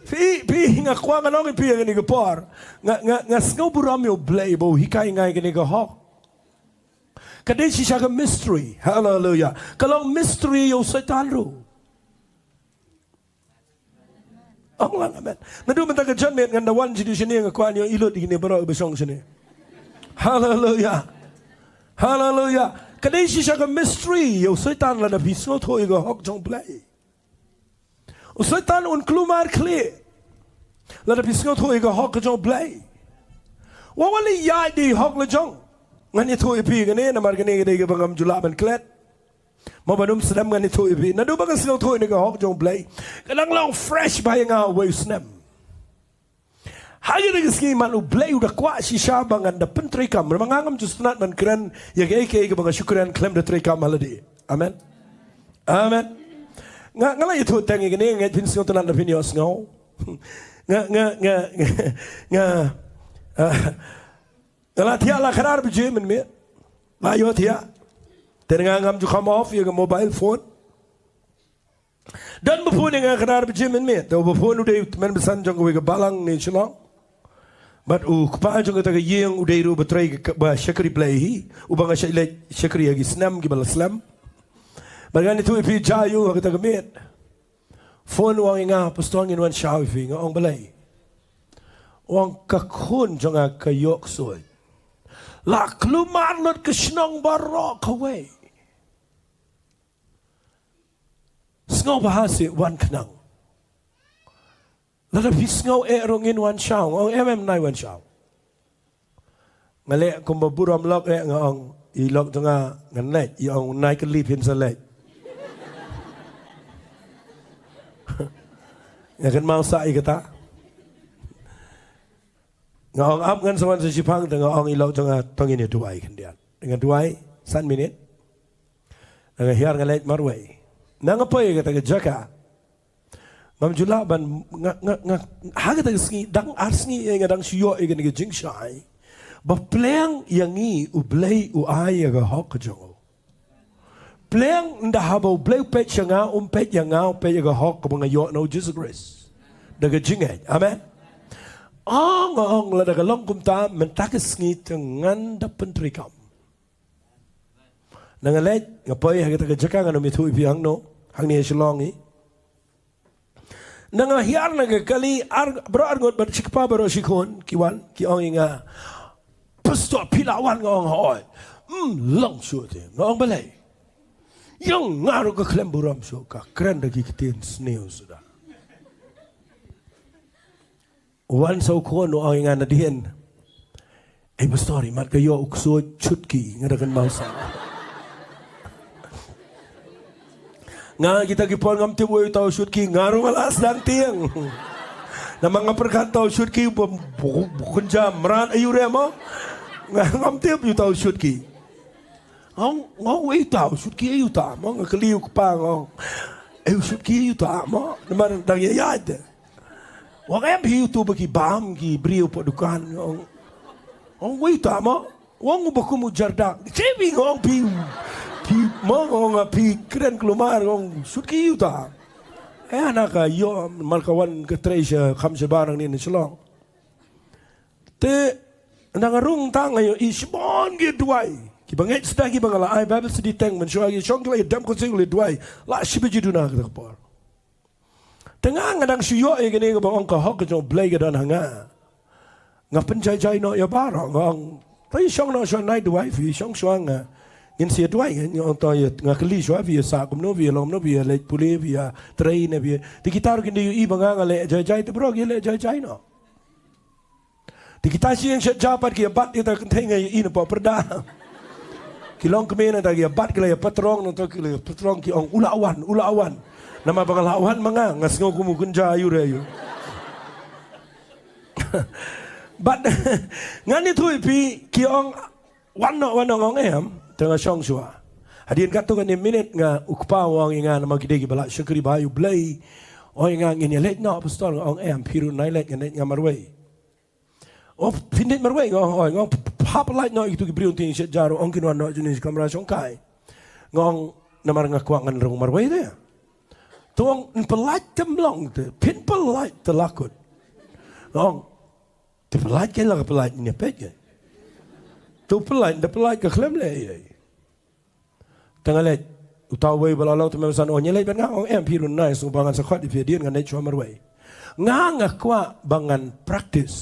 Phi, phi, nga kwah ngan ong ïa phi ha kane ka por. Nga, nga, nga sngew burom ïa U Blei ba u hikai ïa nga ïa kane ka hok. Ka dei shisha ka mystery. Haleluia. Ka long mystery ïa u Soitan ruh. Ong lang amen. Naduh mynta ka janmiet ngan da wan sha dei shane, nga kwah ngi ïohi lut ïa kine baroh ba shong shane. Haleluia. Haleluia. Ka dei shisha ka mystery ïa u Soitan lada phi sngewthuh ïa ka hok jong U Blei. U Soitan un kulmar khlieh lada phi sngewthuh ïa ka hok ka jong U Blei. Wat la ïaid da i hok la jong. Ngan ïathuh ïa phi kane namar kane ka dei kaba ngam ju lah ban klet. Mo ban ym sdang, ngan ïathuh ïa phi. Naduh ba nga sngewthuh ïa kane ka hok jong U Blei, ka dang long fresh bha ïa nga uwei u snem. Ha kine ki sngi man U Blei u da kwah shisha ba ngan da pyntreikam. Namar nga ngam ju sngewtynnat ban kren ïa kaei kaei kaba nga shu kren khlem da treikam ha lade. Amen. Amen. Nga, nga la ïathuh tang ïa kane, nga ngeit phin sngewtynnat lada phin ïohsngew. Nga, nga, nga, nga, nga, ah, nga la thiah la khadar baje mynmiet. La ïoh thiah. Te nga ngam ju kham off ïa ka mobile phone. Don ba phone ïa nga kata arphew baje mynmiet. Te uba phone u dei u tymmen basan jong kawei ka balang ne Shillong. Bad u kpa jong kata ka ïing u dei ruh u ba trei ka, ba shakri Blei hi. Uba nga shait leit shakri ha ki snem kiba la slem. Bad ngan ïathuh ïa phi jia ïa u ha kata ka miet. Phone u ong ïa nga, "Pastor, ngin wan shaw ïa phi." Nga ong, "Balei?" U ong, "Ka khun jong nga ka ïoh ksuid. La kulmar lut ka shnong baroh kawei. Sngewbha seh wan khnang. Lada phi sngew eh ruh ngin wan shaw." Nga ong, "Em, em, nai wan shaw." Nga leh kumba burom lok eh, nga ong, "I lok jong nga ngan leit." I ong, "Nai kylli phin sa leit." Nga kynmaw sah ïa kata. Nga ong, "Ap ngan sa wan sa shipang." Te nga ong, "I lok jong nga, to ngin ïa duwai khyndiat." Nga duwai san minit. Nga hiar nga leit marwei. Na nga poi ha kata ka jaka, ngam ju lah ban, nga, nga, nga, ha kata ka sngi, dang ar sngi ïa nga dang shu ïoh ïa kane ka jingshai ba pleng ïa ngi U Blei u ai ïa ka hok ka jong u. Pleng ynda haba U Blei u peit sha nga, um peit ïa nga, u peit ïa ka hok kaba nga ïoh na U Jisu Khrist da ka jingngeit. Amen. Ong, ong, lada ka long kumta, mynta ka sngi te ngan da pyntreikam. Na nga leit, nga poi ha kata ka jaka, ngan ym ïathuh ïa phi hangno, hangne ha Shillong hi. Na nga hiar na ka kali, ar, baroh arngut bad shi kpa baroh shi khun ki wan, ki ong ïa nga, "Pastor, phi lah wan?" Nga ong, "Hooid." "Hmm, long shuh te." Nga ong, "Balei?" "Ïa nga ruh ka khlem burom shuh, ka kren da ki ktien sniew suda." Wan sa u khun u ong ïa nga nadien, "Ei pastor, imat ka ïoh u ksuid Shutki." Nga da kynmaw sah. Nga kita ki por ngam tip uei uta u Shutki, nga ruh nga la sdang tieng. Namar nga pyrkhat uta u Shutki ba, ba, ba kynja mrad aïu re mo. Nga ngam tip uta u Shutki. Nga ong, nga ong, "Uei uta u Shutki, aïu uta mo?" Nga kylli u kpa, nga ong, "Ei u Shutki aïu uta mo?" Namar dang ïaid te. Nga ong, "Em hi uto ba ki bam ki briew hapoh dukan." Nga ong, nga ong, "Uei uta mo?" Nga ong, "Uba kum u Jardak." "Chebi," nga ong, "phi, phi mo," nga ong, "phi kren kulmar." Nga ong, "Shutki uta." Eh, hana ka ïoh namar ka wan ka trei sha kham shabar hangne na Shillong. Te ynda nga rung tang nga ïohi shibun ki duwai. Kiba ngeit sdang kiba nga la ai Bible study teng mynshuwa ki shong ki la ïadem kynsiw ki la duwai. La shi baje duna kata ka por. Te nga nga dang shu ïoh ïa kane kaba ong ka hok ka jong U Blei ka don ha nga. Nga pynjai jai noh ïa baroh, nga ong, "To ïa shong noh shuwa, nai duwai phi, shong shuwa nga. Ngin sa ïa duwai," nga ong, "to ïa, nga kylli shuwa phi ïa sah kumno, phi ïa long kumno, phi ïa leit pule, phi ïa trei ne phi ïa." Te kita ruh kin da ïohi ba nga nga leh jai jai, te baroh ki leh jai jai noh. Te kita shi ïing shet ja pat ki ïa bat ïa kata ka kynthei nga ïohi na poh pyrda. Ki long kmie nangta ki ïa bat ki la ïa patrong nangta ki la ïa patrong ki ong, "U la wan, u la wan." Namar ba nga la wan ma nga, nga sngew kum u kynja aïu re aïu. Bad ngan ïathuh ïa phi, ki ong, "Wan noh, wan noh," nga ong, "Em." Te nga shong shuwa. Hadien katto katne minit nga, u kpa u ong ïa nga namar ki dei kiba la shakri bha ïa U Blei. Ong ïa nga, "Ngin ïa leit noh pastor." Nga ong, "Em, phi ruh nai leit, ngan leit nga marwei." "O, phin leit marwei?" Nga ong, "Hooid." Nga ong, "Pha, pha, pha pyllait noh ïa kito ki briew hynrei shet ja ruh, ong kin wan noh jong ngi shi kamra shongkai." Nga ong, "Namar nga kwah ngan rung marwei te." Te u ong, "Yn pyllait te ym long te, phin pyllait te la kut." Nga ong, "Te pyllait ke la ka pyllait ne peit ke? Te u pyllait, da pyllait ka khlem leh ei ei." Te nga leit, uta uwei ba la long tymmen basan u ong, "Ngi leit bad nga." Nga ong, "Em, phi ruh nai, sngewbha ngan sa khot ïa phi hadien, ngan leit shuwa marwei." Nga nga kwah ba ngan practice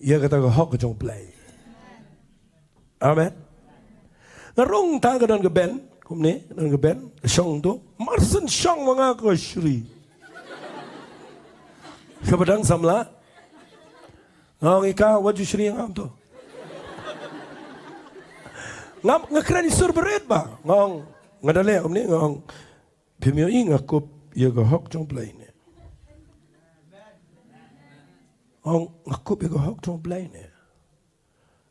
ïa kata ka hok ka jong U Blei. Amen. Nga rung tang, ka don ka ben kumne, ka don ka ben, ka shong to. Mar shen shong ma nga ka Shri, kaba dang samla. Nga ong ïa ka, "Wat ju shri ïa nga kumto." Nga, nga kren ïa sur barit ba. Nga ong, nga da leh kumne, nga ong, "Phim ïohi nga kup ïa ka hok jong U Blei ne?" Nga ong, "Nga kup ïa ka hok jong U Blei ne?"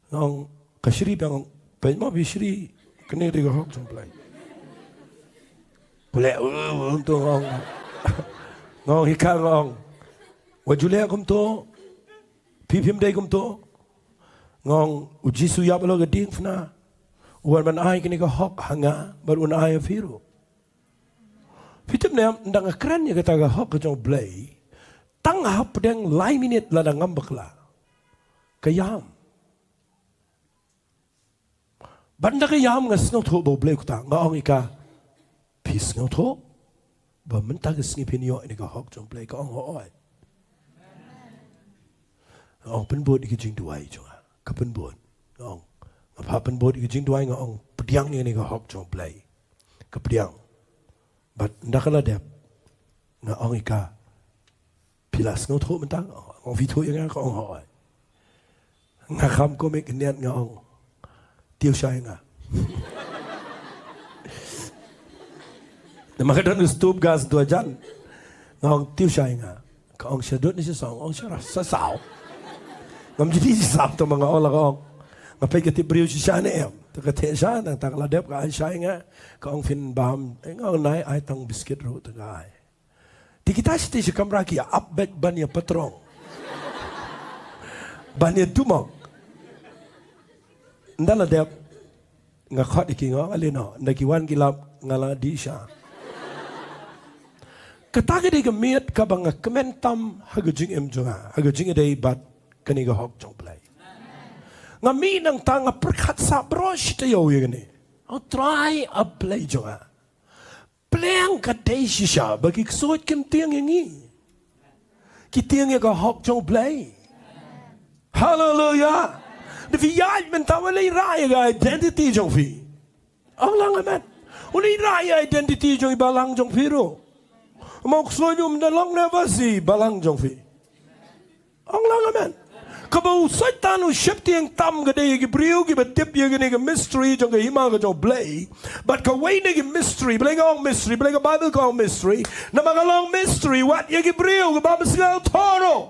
Nga ong, "Ka Shri ba," nga ong, "Peit mo, phi shri, kane dei ka hok jong U Blei." Pule, uh, uh, to nga ong. Nga ong ïa ka, nga ong, "Wat ju leh kumto. Phi phim dei kumto." Nga ong, "U Jisu ïap halor ka diengphna, u wan ban ai kane ka hok ha nga bad un ai ha phi ruh." Phi tip ne em, ynda nga kren ïa kata ka hok ka jong U Blei, tang hapdeng lai minit lada ngam bakla, ka ïam. Bad ynda ka ïam nga sngewthuh ba U Blei u kata, nga ong ïa ka, phi sngewthuh ba mynta ka sngi phin ïoh ïa ka hok jong U Blei? Ka ong hooid. Nga ong pynbud ïa ka jingduwai jong nga. Ka pynbud. Nga ong, nga phah pynbud ïa ka jingduwai, nga ong pdiang ïa ka hok jong U Blei. Ka pdiang. Bad ynda ka la dep, nga ong ïa ka, phi la sngewthuh mynta? Nga ong, phi thuh ïa nga? Ka ong hooid. Nga kham kumne, ka niat nga ong, tiew shai nga. Namar ka don ka stove gas tu ajan. Nga ong tiew shai nga. Ka ong sha dud ne sha saw? Ong sha ra-, sha saw. Ngam ju dei sha saw, tang ba nga ong la, ka ong, nga peit ka tip briew shisha ne em. Te ka theh sha, nangta ka la dep ka ai shai nga. Ka ong phin bam. Nga ong nai, ai tang biskit ruh te ka ai. Te kita shi te shi kamra ki ap beit ban ïa patrong, ban ïa dumok. Ynda la dep, nga khot ïa ki, nga ong ale noh, ynda ki wan ki lap nga la dih sha. Kata ka dei ka miet kaba nga kmen tam ha ka jingim jong nga, ha ka jingïadei bad kane ka hok jong U Blei. Nga mih nangta, nga pyrkhat sah baroh shi taïew ïa kane. O Trai, A Blei jong nga, pleng ka dei shisha ba ki ksuid kim tieng ïa ngi. Ki tieng ïa ka hok jong U Blei. Haleluya. Da phi ïaid mynta, wat leit rah ïa ka identity jong phi. Ong lang amen. Wat leit rah ïa identity jong i balang jong phi ruh. Mo ksuid um da long ne ba shi balang jong phi. Ong lang amen. Kaba u Soitan u sheptieng tam ka dei ïa ki briew kiba tip ïa kane ka mystery jong ka hima ka jong U Blei. Bad kawei na ki mystery, balei nga ong mystery, balei ka Bible ka ong mystery? Namar ka long mystery wat ïa ki briew kiba bym sngewthuh ruh.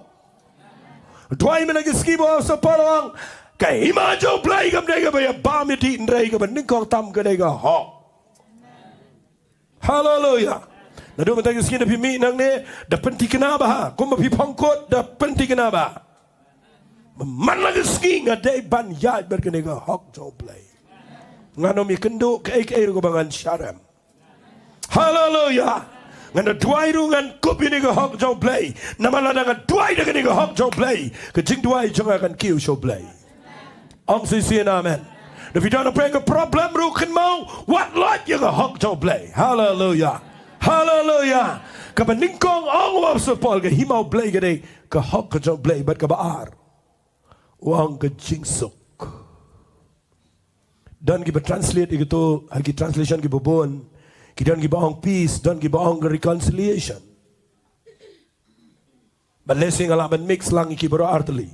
Duwai mynta ka sngi ba u Apostol Paul u ong, ka hima jong U Blei kam dei kaba ïa bam ïa dih, hynrei kaba nyngkong tam ka dei ka hok. Haleluya. Naduh mynta ka sngi da phi mih nangne, da pynthikna bha. Kumba phi phong kut, da pynthikna bha. Man la ka sngi nga dei ban ïaid bad kane ka hok jong U Blei. Ngan ym ïakynduh kaei kaei ruh kaba ngan sharem. Haleluya. Ngan da duwai ruh ngan kup ïa kane ka hok jong U Blei. Namar lada nga duwai da kane ka hok jong U Blei, ka jingduwai jong nga kan kiew sha U Blei. Ong shisien amen. Da phi don hapdeng ka problem ruh kynmaw, wat loit ïa ka hok jong U Blei. Haleluya. Haleluya. Kaba nyngkong ong u Apostol Paul, ka hima U Blei ka dei ka hok ka jong U Blei, bad kaba ar u ong ka jingsuk. Don kiba translate ïa kito ha ki translation kiba bun. Ki don kiba ong peace, don kiba ong ka reconciliation. Bad lehse nga lah ban mix lang ïa ki baroh artylli.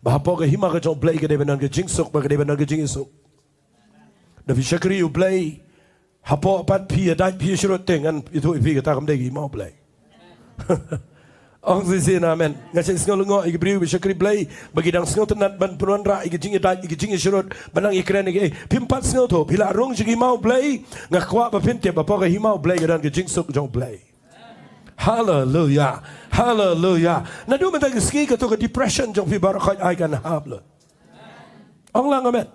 Ba hapoh ka hima ka jong U Blei ka dei ban don ka jingsuk, ba ka dei ban don ka jingisuk. Da phi shakri U Blei, hapoh pat phi ïa dait phi ïa shrut, te ngan ïathuh ïa phi, kata kam dei ka hima U Blei. Ong shisien amen. Nga sngewlyngngoh ïa ki briew ba shakri Blei ba ki dang sngewtynnat ban pynwanrah ïa ka jingïadait, ïa ka jingïashrut, ban nang ïakren ïa ki. Phim pat sngewthuh, phi la rung sha ka hima U Blei, nga kwah ba phin tip ba hapoh ka hima U Blei ka don ka jingsuk jong U Blei. Haleluya. Haleluya. Naduh mynta ka sngi kato ka depression jong phi baroh khoit ai kan hap lut. Ong lang amen.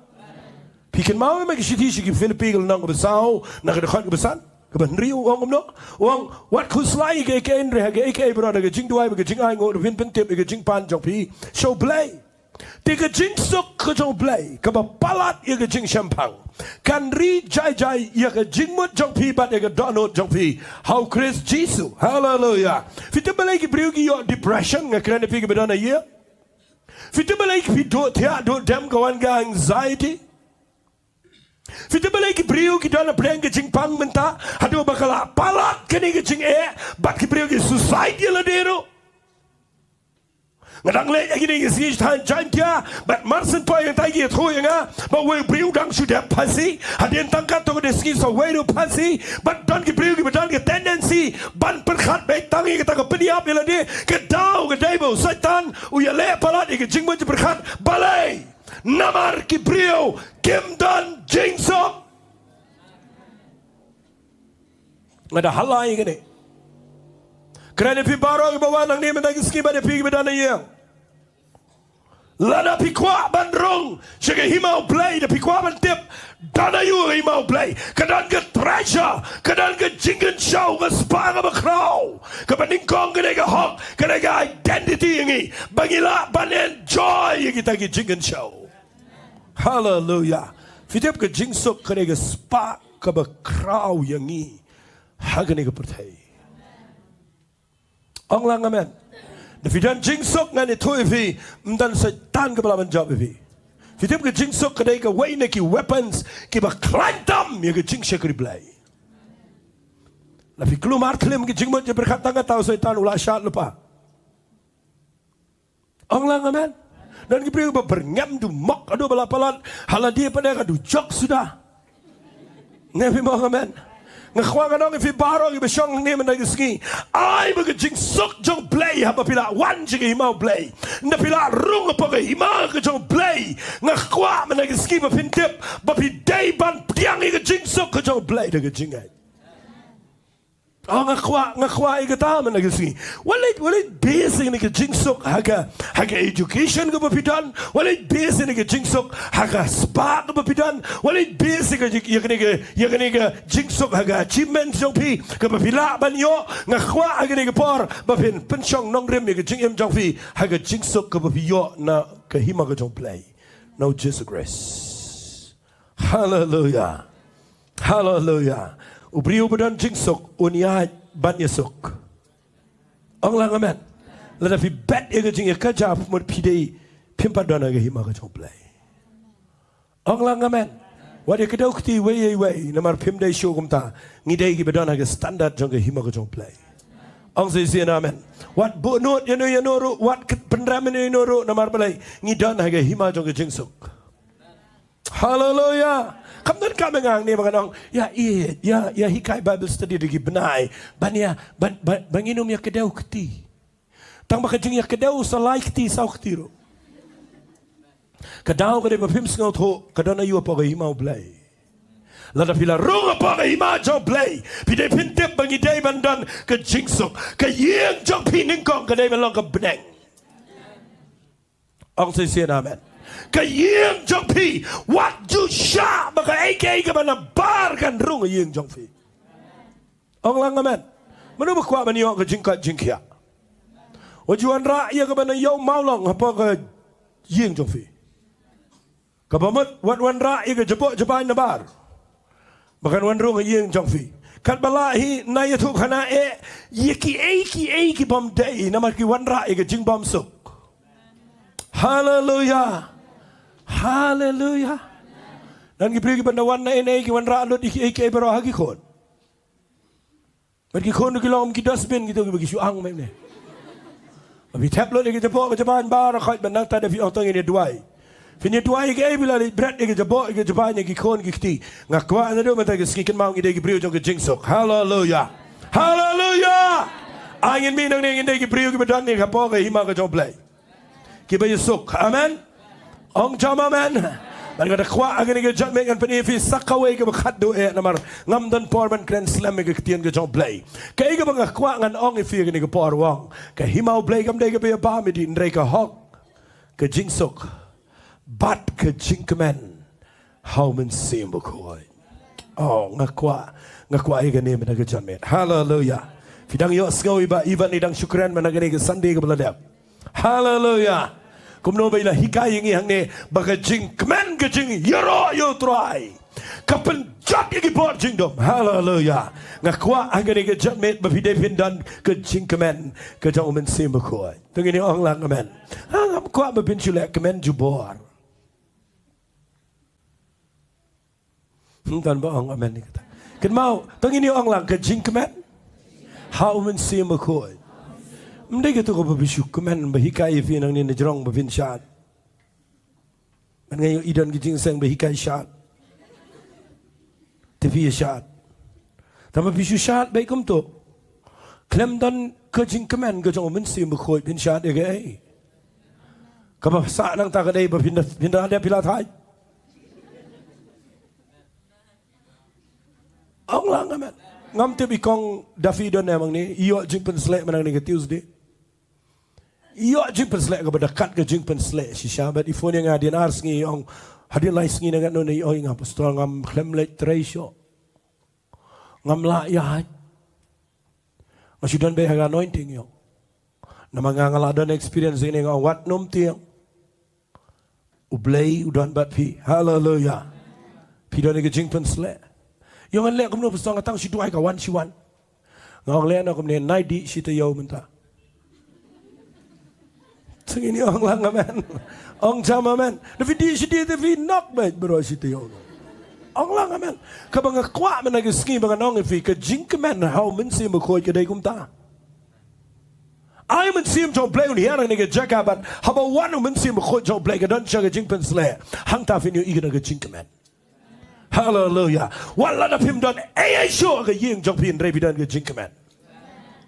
Phi kynmaw me ka shithi sha ki Philippi ka lynnong kaba saw, na ka dkhot kaba san, kaba hynriew, u ong kumno? U ong, wat khuslai ïa kaei kaei, hynrei ha kaei kaei baroh da ka jingduwai bad ka jingainguh ruh phin pyntip ïa ka jingpan jong phi sha U Blei. Te ka jingsuk ka jong U Blei kaba palat ïa ka jingshemphang kan ri jai jai ïa ka jingmut jong phi bad ïa ka dohnud jong phi ha U Khrist Jisu. Haleluya. Phi tip balei ki briew ki ïoh depression, nga kren ïa phi kiba don ha ïing. Phi tip balei phi duh thiah duh dem, ka wan ka anxiety? Phi tip balei ki briew ki don hapdeng ka jingpang mynta haduh ba ka la palat kane ka jingeh, bad ki briew ki suicide ïa lade ruh? Nga dang leit ha kine ki sngi sha thaiñ Jaintia, bad mar syn poi hangtai ki ïathuh ïa nga ba uwei u briew dang shu dep phansi, hadien tang katto katne sngi sa uwei ruh phansi, bad don ki briew kiba don ka tendency ban pyrkhat beit tang ïa kata ka pynïap ïa lade. Ka daw ka dei ba u Soitan u ïaleh palat ïa ka jingmut jingpyrkhat. Balei? Namar ki briew kim don jingsuk. Nga da halai kane. Kren ïa phi baroh kiba wan hangne mynta ki sngi bad ïa phi kiba don ha ïing. Lada phi kwah ban rung sha ka hima U Blei, da phi kwah ban tip don aïu ha ka hima U Blei, ka don ka treasure, ka don ka jingkynshew, ka spah kaba khraw, kaba nyngkong ka dei ka hok, ka dei ka identity ïa ngi, ba ngi lah ban enjoy ïa kita ki jingkynshew. Haleluya. Phi tip, ka jingsuk ka dei ka spah kaba khraw ïa ngi ha kane ka pyrthei. Ong lang amen. Da phi don jingsuk, ngan ïathuh ïa phi, ym don Soitan kaba lah ban jop ïa phi. Phi tip, ka jingsuk ka dei kawei na ki weapons kiba khlaiñ tam ïa ka jingshakri Blei. La phi kulmar khlem ki jingmut jingpyrkhat, tang kata u Soitan u la shad lypa. Ong lang amen. Don ki briew ba byrngem, du mok haduh ba la palat, ha lade pat ka dujok suda. Ne phi ong amen? Nga kwah ngan ong ïa phi baroh kiba shong hangne mynta ka sngi, ai ba ka jingsuk jong U Blei haba phi lah wan sha ka hima U Blei, da phi lah rung hapoh ka hima ka jong U Blei. Nga kwah mynta ka sngi ba phin tip ba phi dei ban pdiang ïa ka jingsuk ka jong U Blei da ka jingngeit. Oh, nga kwah, nga kwah ïa kata mynta ka sngi. Wat leit, wat leit base ïa kane ka jingsuk ha ka, ha ka education kaba phi don. Wat leit base ïa kane ka jingsuk ha ka spah kaba phi don. Wat leit base ïa ka jing-, ïa kane ka, ïa kane ka jingsuk ha ka achievement jong phi kaba phi lah ban ïoh. Nga kwah ha kane ka por ba phin pynshong nongrim ïa ka jingim jong phi ha ka jingsuk kaba phi ïoh na ka hima ka jong U Blei, na U Jisu Khrist. Haleluya. Haleluya. U briew uba don jingsuk un ïaid ban ïasuk. Ong lang amen. Lada phi bet ïa ka jingïakajia, mut phi dei, phim pat don ha ka hima ka jong U Blei. Ong lang amen. Wat ïa kdew kti wei ïa wei, namar phim dei shuh kumta. Ngi dei kiba don ha ka standard jong ka hima ka jong U Blei. Ong shisien amen. Wat buh nud ïano ïano ruh, wat kit pynrem ïano ïano ruh, namar balei? Ngi don ha ka hima jong ka jingsuk. Haleluya. Kam don kam nga hangne ba ngan ong, ïa, ïa, ïa, ïa hikai Bible study da ki bnai. Ban ïa, ban, ban, ban ngin ym ïa kdew kti. Tang ba ka jingïakdew sa lai kti, saw kti ruh. Ka daw ka dei ba phim sngewthuh ka don aïu hapoh ka hima U Blei. Lada phi la rung hapoh ka hima jong U Blei, phi dei phin tip ba ngi dei ban don ka jingsuk. Ka ïing jong phi nyngkong ka dei ban long ka bneng. Ong shisien amen. Ka ïing jong phi, wat ju shah ba kaei kaei kaba nabar kan rung ha ïing jong phi. Ong lang amen. Mano ba kwah ban ïoh ka jingkoit jingkhiah? Wat ju wanrah ïa kaba na ïew mawlong hapoh ka ïing jong phi. Kaba mut wat wanrah ïa ka jaboh jabain nabar. Ba kan wan rung ha ïing jong phi. Katba lah hi na ïathuh khana eh, ïa kiei kiei ki bym dei namar ki wanrah ïa ka jingbymsuk. Haleluya. Haleluya. Don ki briew kiba na wan na ei ei ki wanrah lut ïa kiei kiei baroh ha ki khun. Bad ki khun ruh ki long kum ki dustbin kito kiba ki shu ang mem ne. Phi thep lut ïa ka jaboh ka jabain baroh khoit ban nangta da phi ong to ngin ïa duwai. Phin ïa duwai ïa kaei, phi la leit bret ïa ka jaboh ïa ka jabain ïa ki khun ki kti. Nga kwah naduh mynta ka sngi, kynmaw ngi dei ki briew jong ka jingsuk. Haleluya. Haleluya. Ai ngin mih nangne ngin dei ki briew kiba don ïa ka hapoh ka hima ka jong U Blei. Kiba ïasuk. Amen. Ong jam amen. Bad nga da kwah ha kane ka janmiet ngan pyni ïa phi sa kawei kaba khatduh eh namar ngam don por ban kren slem ïa ka ktien ka jong U Blei. Kaei kaba nga kwah ngan ong ïa phi ha kane ka por, ong ka hima U Blei kam dei kaba ïa bam ïa dih, hynrei ka hok, ka jingsuk bad ka jingkmen ha U Mynsiem Bakhuid. Oh, nga kwah, nga kwah ïa kane mynta ka janmiet. Haleluya. Phi dang ïohsngew i Bah Ivan i dang shu kren mynta kane ka Sunday kaba la dep. Haleluya. Kumno ba i la hikai ïa ngi hangne ba ka jingkmen, ka jingïaroh ïa U Trai ka pynjot ïa ki bor jingdum. Haleluya. Nga kwah ha kane ka janmiet ba phi dei phin don ka jingkmen ka jong U Mynsiem Bakhuid. To ngin ong lang amen. Ha, ngam kwah ba phin shu leh kmen jubor. Hmm, don ba ong amen ïa kata. Kynmaw, to ngin ïa ong lang, ka jingkmen ha U Mynsiem Bakhuid. Ym dei kato kaba phi shu kmen ba hikai ïa phi nangne na jrong ba phin shad. Ban nga ïohi don ki jingïaseng ba hikai shad. Te phi ïa shad. Tangba phi shu shad beit kumto. Khlem don ka jingkmen ka jong U Mynsiem Bakhuid phin shad ïa kaei? Kaba sah nangta ka dei ba phin da, phin da dep phi la thait. Ong lang amen. Ngam tip i kong Daffy don em hangne, i ïoh jingpynsleh mynta kane ka Tuesday. Ïoh jingpynsleh kaba da kat ka jingpynsleh shisha, bad i phone ïa nga hadien ar sngi, i ong, hadien lai sngi na nga, ngan ong ïa nga, Pastor, ngam khlem leit trei shuh. Ngam lah ïaid. Nga shu don beit ha ka anointing ïoh. Namar nga nga la don experience ïa kane, nga ong wat nym tieng. U Blei u don bad phi. Haleluya. Phi don ïa ka jingpynsleh. Ïoh ngan leh kumno Pastor, nga tang shu duwai ka wan shi wan. Nga ong leh noh kumne, nai dih shi taïew mynta. Te ngin ïa ong lang amen. Ong jam amen. Da phi dih shi dih te phi nok beit baroh shi taïew. Ong lang amen. Kaba nga kwah mynta ka sngi ba ngan ong ïa phi, ka jingkmen ha u Mynsiem Bakhuid ka dei kumta. Ai u Mynsiem jong u Blei un hiar ha kane ka jaka bad haba wan u Mynsiem Bakhuid jong u Blei ka don sha ka jingpynsleh. Hangta phin ïohi ka don ka jingkmen. Haleluya. Wat la da phim don ei ei shuh ha ka ïing jong phi hynrei phi don ka jingkmen.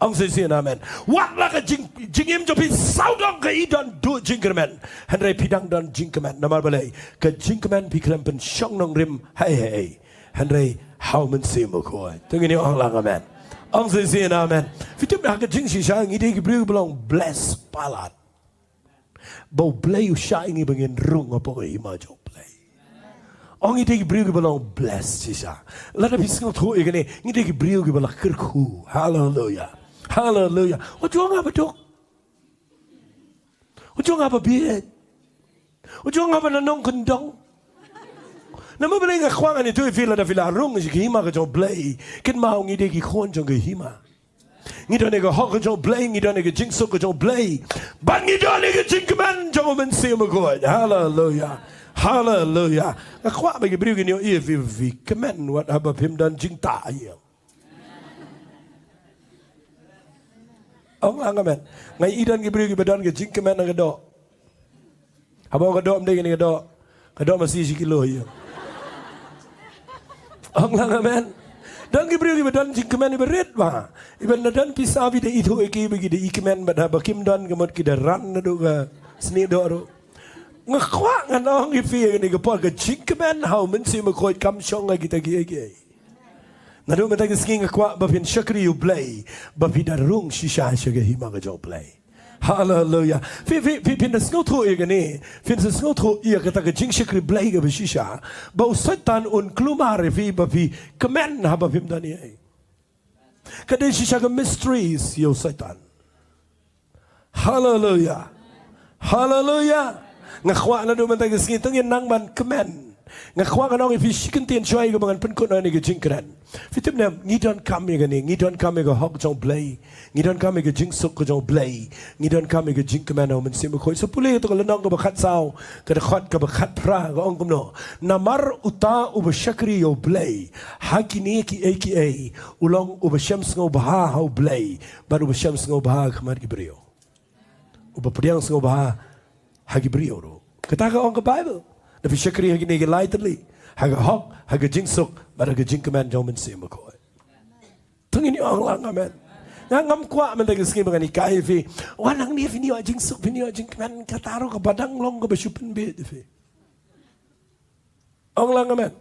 Ong shisien amen. Wat la ka jing, jingim jong phi sawdong ka i don duh jingkyrmen, hynrei phi dang don jingkmen. Namar balei? Ka jingkmen phi khlem pynshong nongrim ha ei ha ei, hynrei ha u Mynsiem Bakhuid. Te ngin ïa ong lang amen. Ong shisien amen. Phi tip ha ka jingshisha ngi dei ki briew kiba long blessed palat. Ba u Blei u shah ïa ngi ba ngin rung hapoh ka hima jong u Blei. Ong ngi dei ki briew kiba long blessed shisha. Lada phi sngewthuh ïa kane, ngi dei ki briew kiba la kyrkhu. Haleluya. Haleluya. Wat ju ong nga ba duk. Wat ju ong nga ba bieit. Wat ju ong nga ba na nongkyndong. Namar balei? Nga kwah ngan ïathuh ïa phi, lada phi la rung sha ka hima ka jong u Blei, kynmaw ngi dei ki khun jong ka hima. Ngi don ïa ka hok ka jong u Blei, ngi don ïa ka jingsuk ka jong u Blei. Bad ngi don ïa ka jingkmen jong u Mynsiem Bakhuid. Haleluya. Haleluya. Nga kwah ba ki briew kin ïohi ïa phi, phi kmen wat haba phim don jingtah ïa. Ong lang amen. Nga i don ki briew kiba don ka jingkmen ha ka doh. Haba ka doh ym dei kane ka doh, ka doh masi shi kilo ïa. Ong lang amen. Don ki briew kiba don jingkmen iba rit ba, iba na don pisa, phi da ithuh ïa ki ba ki da i kmen, bad haba kim don ka mut ki da ran naduh ka snieh doh ruh. Nga kwah ngan ong ïa phi ïa kane ka por, ka jingkmen ha u Mynsiem Bakhuid kam shong ha kita kiei kiei. Naduh mynta ka sngi nga kwah ba phin shakri ïa u Blei, ba phi da rung shisha sha ka hima ka jong u Blei. Haleluya. Phi, phi, phi, phin da sngewthuh ïa kane. Phin da sngewthuh ïa kata ka jingshakri Blei kaba shisha. Ba u Soitan un kulmar ïa phi ba phi kmen haba phim don ei ei. Ka dei shisha ka mysteries ïa u Soitan. Haleluya. Haleluya. Nga kwah naduh mynta ka sngi to ngin nang ban kmen. Nga kwah ngan ong ïa phi shi kyntien shuwa ïa kaba ngan pynkut noh ïa ka jingkren. Phi tip ne em, ngi donkam ïa kane, ngi donkam ïa ka hok jong u Blei, ngi donkam ïa ka jingsuk ka jong u Blei, ngi donkam ïa ka jingkmen ha u Mynsiem Bakhuid. Sa pule ïa kato ka lynnong kaba khatsaw, ka dkhot kaba khatphra, ka ong kumno: Namar uta uba shakri ïa u Blei ha kine kiei kiei u long uba shem sngewbha ha u Blei bad uba shem sngewbha ha khmat ki briew. Uba pdiang sngewbha ha ki briew ruh. Kata ka ong ka Baibl. Da phi shakri ha kine ki lai tylli, ha ka hok, ha ka jingsuk bad ha ka jingkmen jong u Mynsiem Bakhuid. To ngin ïa ong lang amen. Nga ngam kwah mynta ka sngi ba ngan hikai ïa phi, wan hangne phin ïoh jingsuk, phin ïoh jingkmen, kata ruh kaba dang long kaba shu pynbieit ïa phi. Ong lang amen.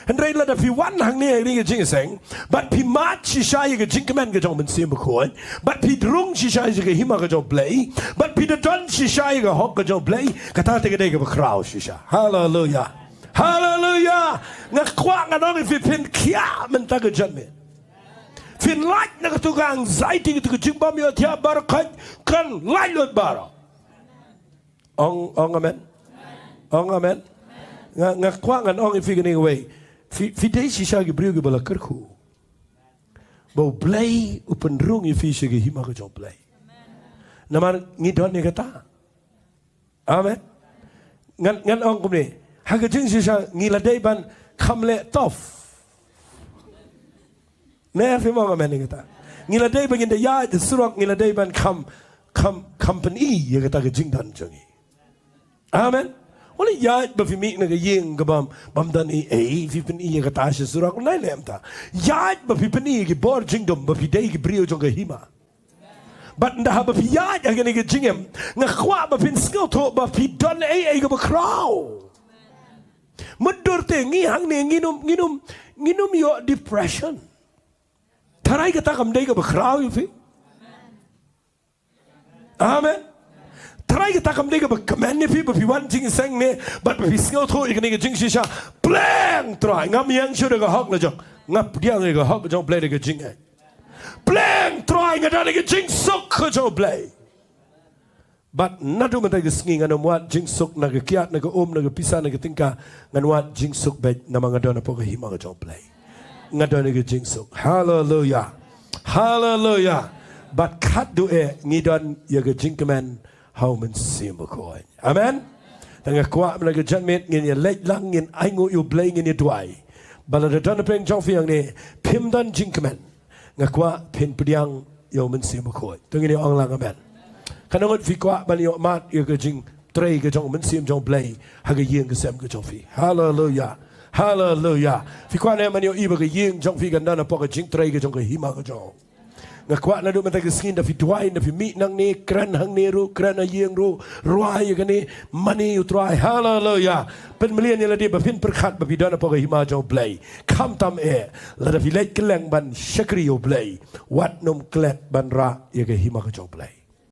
Hynrei lada phi wan hangne ha kane ka jingïaseng bad phi mad shisha ïa ka jingkmen ka jong u Mynsiem Bakhuid, bad phi rung shisha sha ka hima ka jong u Blei, bad phi da don shisha ïa ka hok ka jong u Blei, kata te ka dei kaba khraw shisha. Haleluya. Haleluya. Nga kwah ngan ong ïa phi, phin khiah mynta ka janmiet. Phin lait na kato ka anxiety, kato ka jingbym ïohthiah baroh, kan lait lut baroh. Ong, ong amen. Ong amen. Nga, nga kwah ngan ong ïa phi kane kawei. Phi, phi dei shisha ki briew kiba la kyrkhu ba u Blei u pynrung ïa phi sha ka hima ka jong u Blei. Namar ngi don ïa kata. Amen. Ngan, ngan ong kumne. Ha ka jingshisha ngi la dei ban kham leh tough. Ne, phim ong amen ïa kata? Ngi la dei ba ngin da ïaid surok, ngi la dei ban kham, kham, kham pyni ïa kata ka jingdon jong ngi. Amen. Ym lei ïaid ba phi mih na ka ïing kaba ym, bym don ei ei, phi pyni ïa kata sha surok, ym lei lem ta. Ïaid ba phi pyni ïa ki bor jingdum ba phi dei ki briew jong ka hima. Bad ynda haba phi ïaid ha kane ka jingim, nga kwah ba phin sngewthuh ba phi don ei ei kaba khraw. Mutdur te ngi hangne ngin ym, ngin ym, ngin ym ïoh depression. Tharai kata kam dei kaba khraw ïa phi? Amen. Trai kata kam dei kaba kmen ïa phi ba phi wan jingïaseng ne, bad ba phi sngewthuh ïa kane ka jingshisha. Pleng Trai, ngam ïeng shuh da ka hok la jong. Nga pdiang ïa ka hok jong Blei da ka jingngeit. Pleng Trai, nga don ïa ka jingsuk ka jong Blei. Bad naduh mynta ka sngi ngan ym wad jingsuk na ka kiad, na ka um, na ka pisa, na ka tyngka, ngan wad jingsuk beit namar nga don hapoh ka hima ka jong Blei. Nga don ïa ka jingsuk. Haleluya. Haleluya. Bad khatduh eh ngi don ïa ka jingkmen ha u Mynsiem Bakhuid. Amen. Te nga kwah mynta ka janmiet ngin ïa leit lang, ngin ainguh ïa u Blei, ngin ïa duwai. Ba lada don napdeng jong phi hangne phim don jingkmen, nga kwah phin pdiang ïa u Mynsiem Bakhuid. To ngin ïa ong lang amen. Katno ngut phi kwah ban ïoh mad ïa ka jingtrei ka jong u Mynsiem jong Blei ha ka ïing ka sem ka jong phi? Haleluya. Haleluya. Phi kwah ne ban ïohi ba ka ïing jong phi kan don hapoh ka jingtrei ka jong ka hima ka jong u? Nga kwah naduh mynta ka sngi, da phi duwai, da phi mih nangne, kren hangne ruh, kren ha ïing ruh, rwai ïa kane, mane ïa u Trai. Haleluya. Pynmlien ïa lade ba phin pyrkhat ba phi don hapoh ka hima jong u Blei. Khamtam eh, lada phi leit kylleng ban shakri ïa u Blei, wat nym klet ban rah ïa ka hima ka jong u Blei.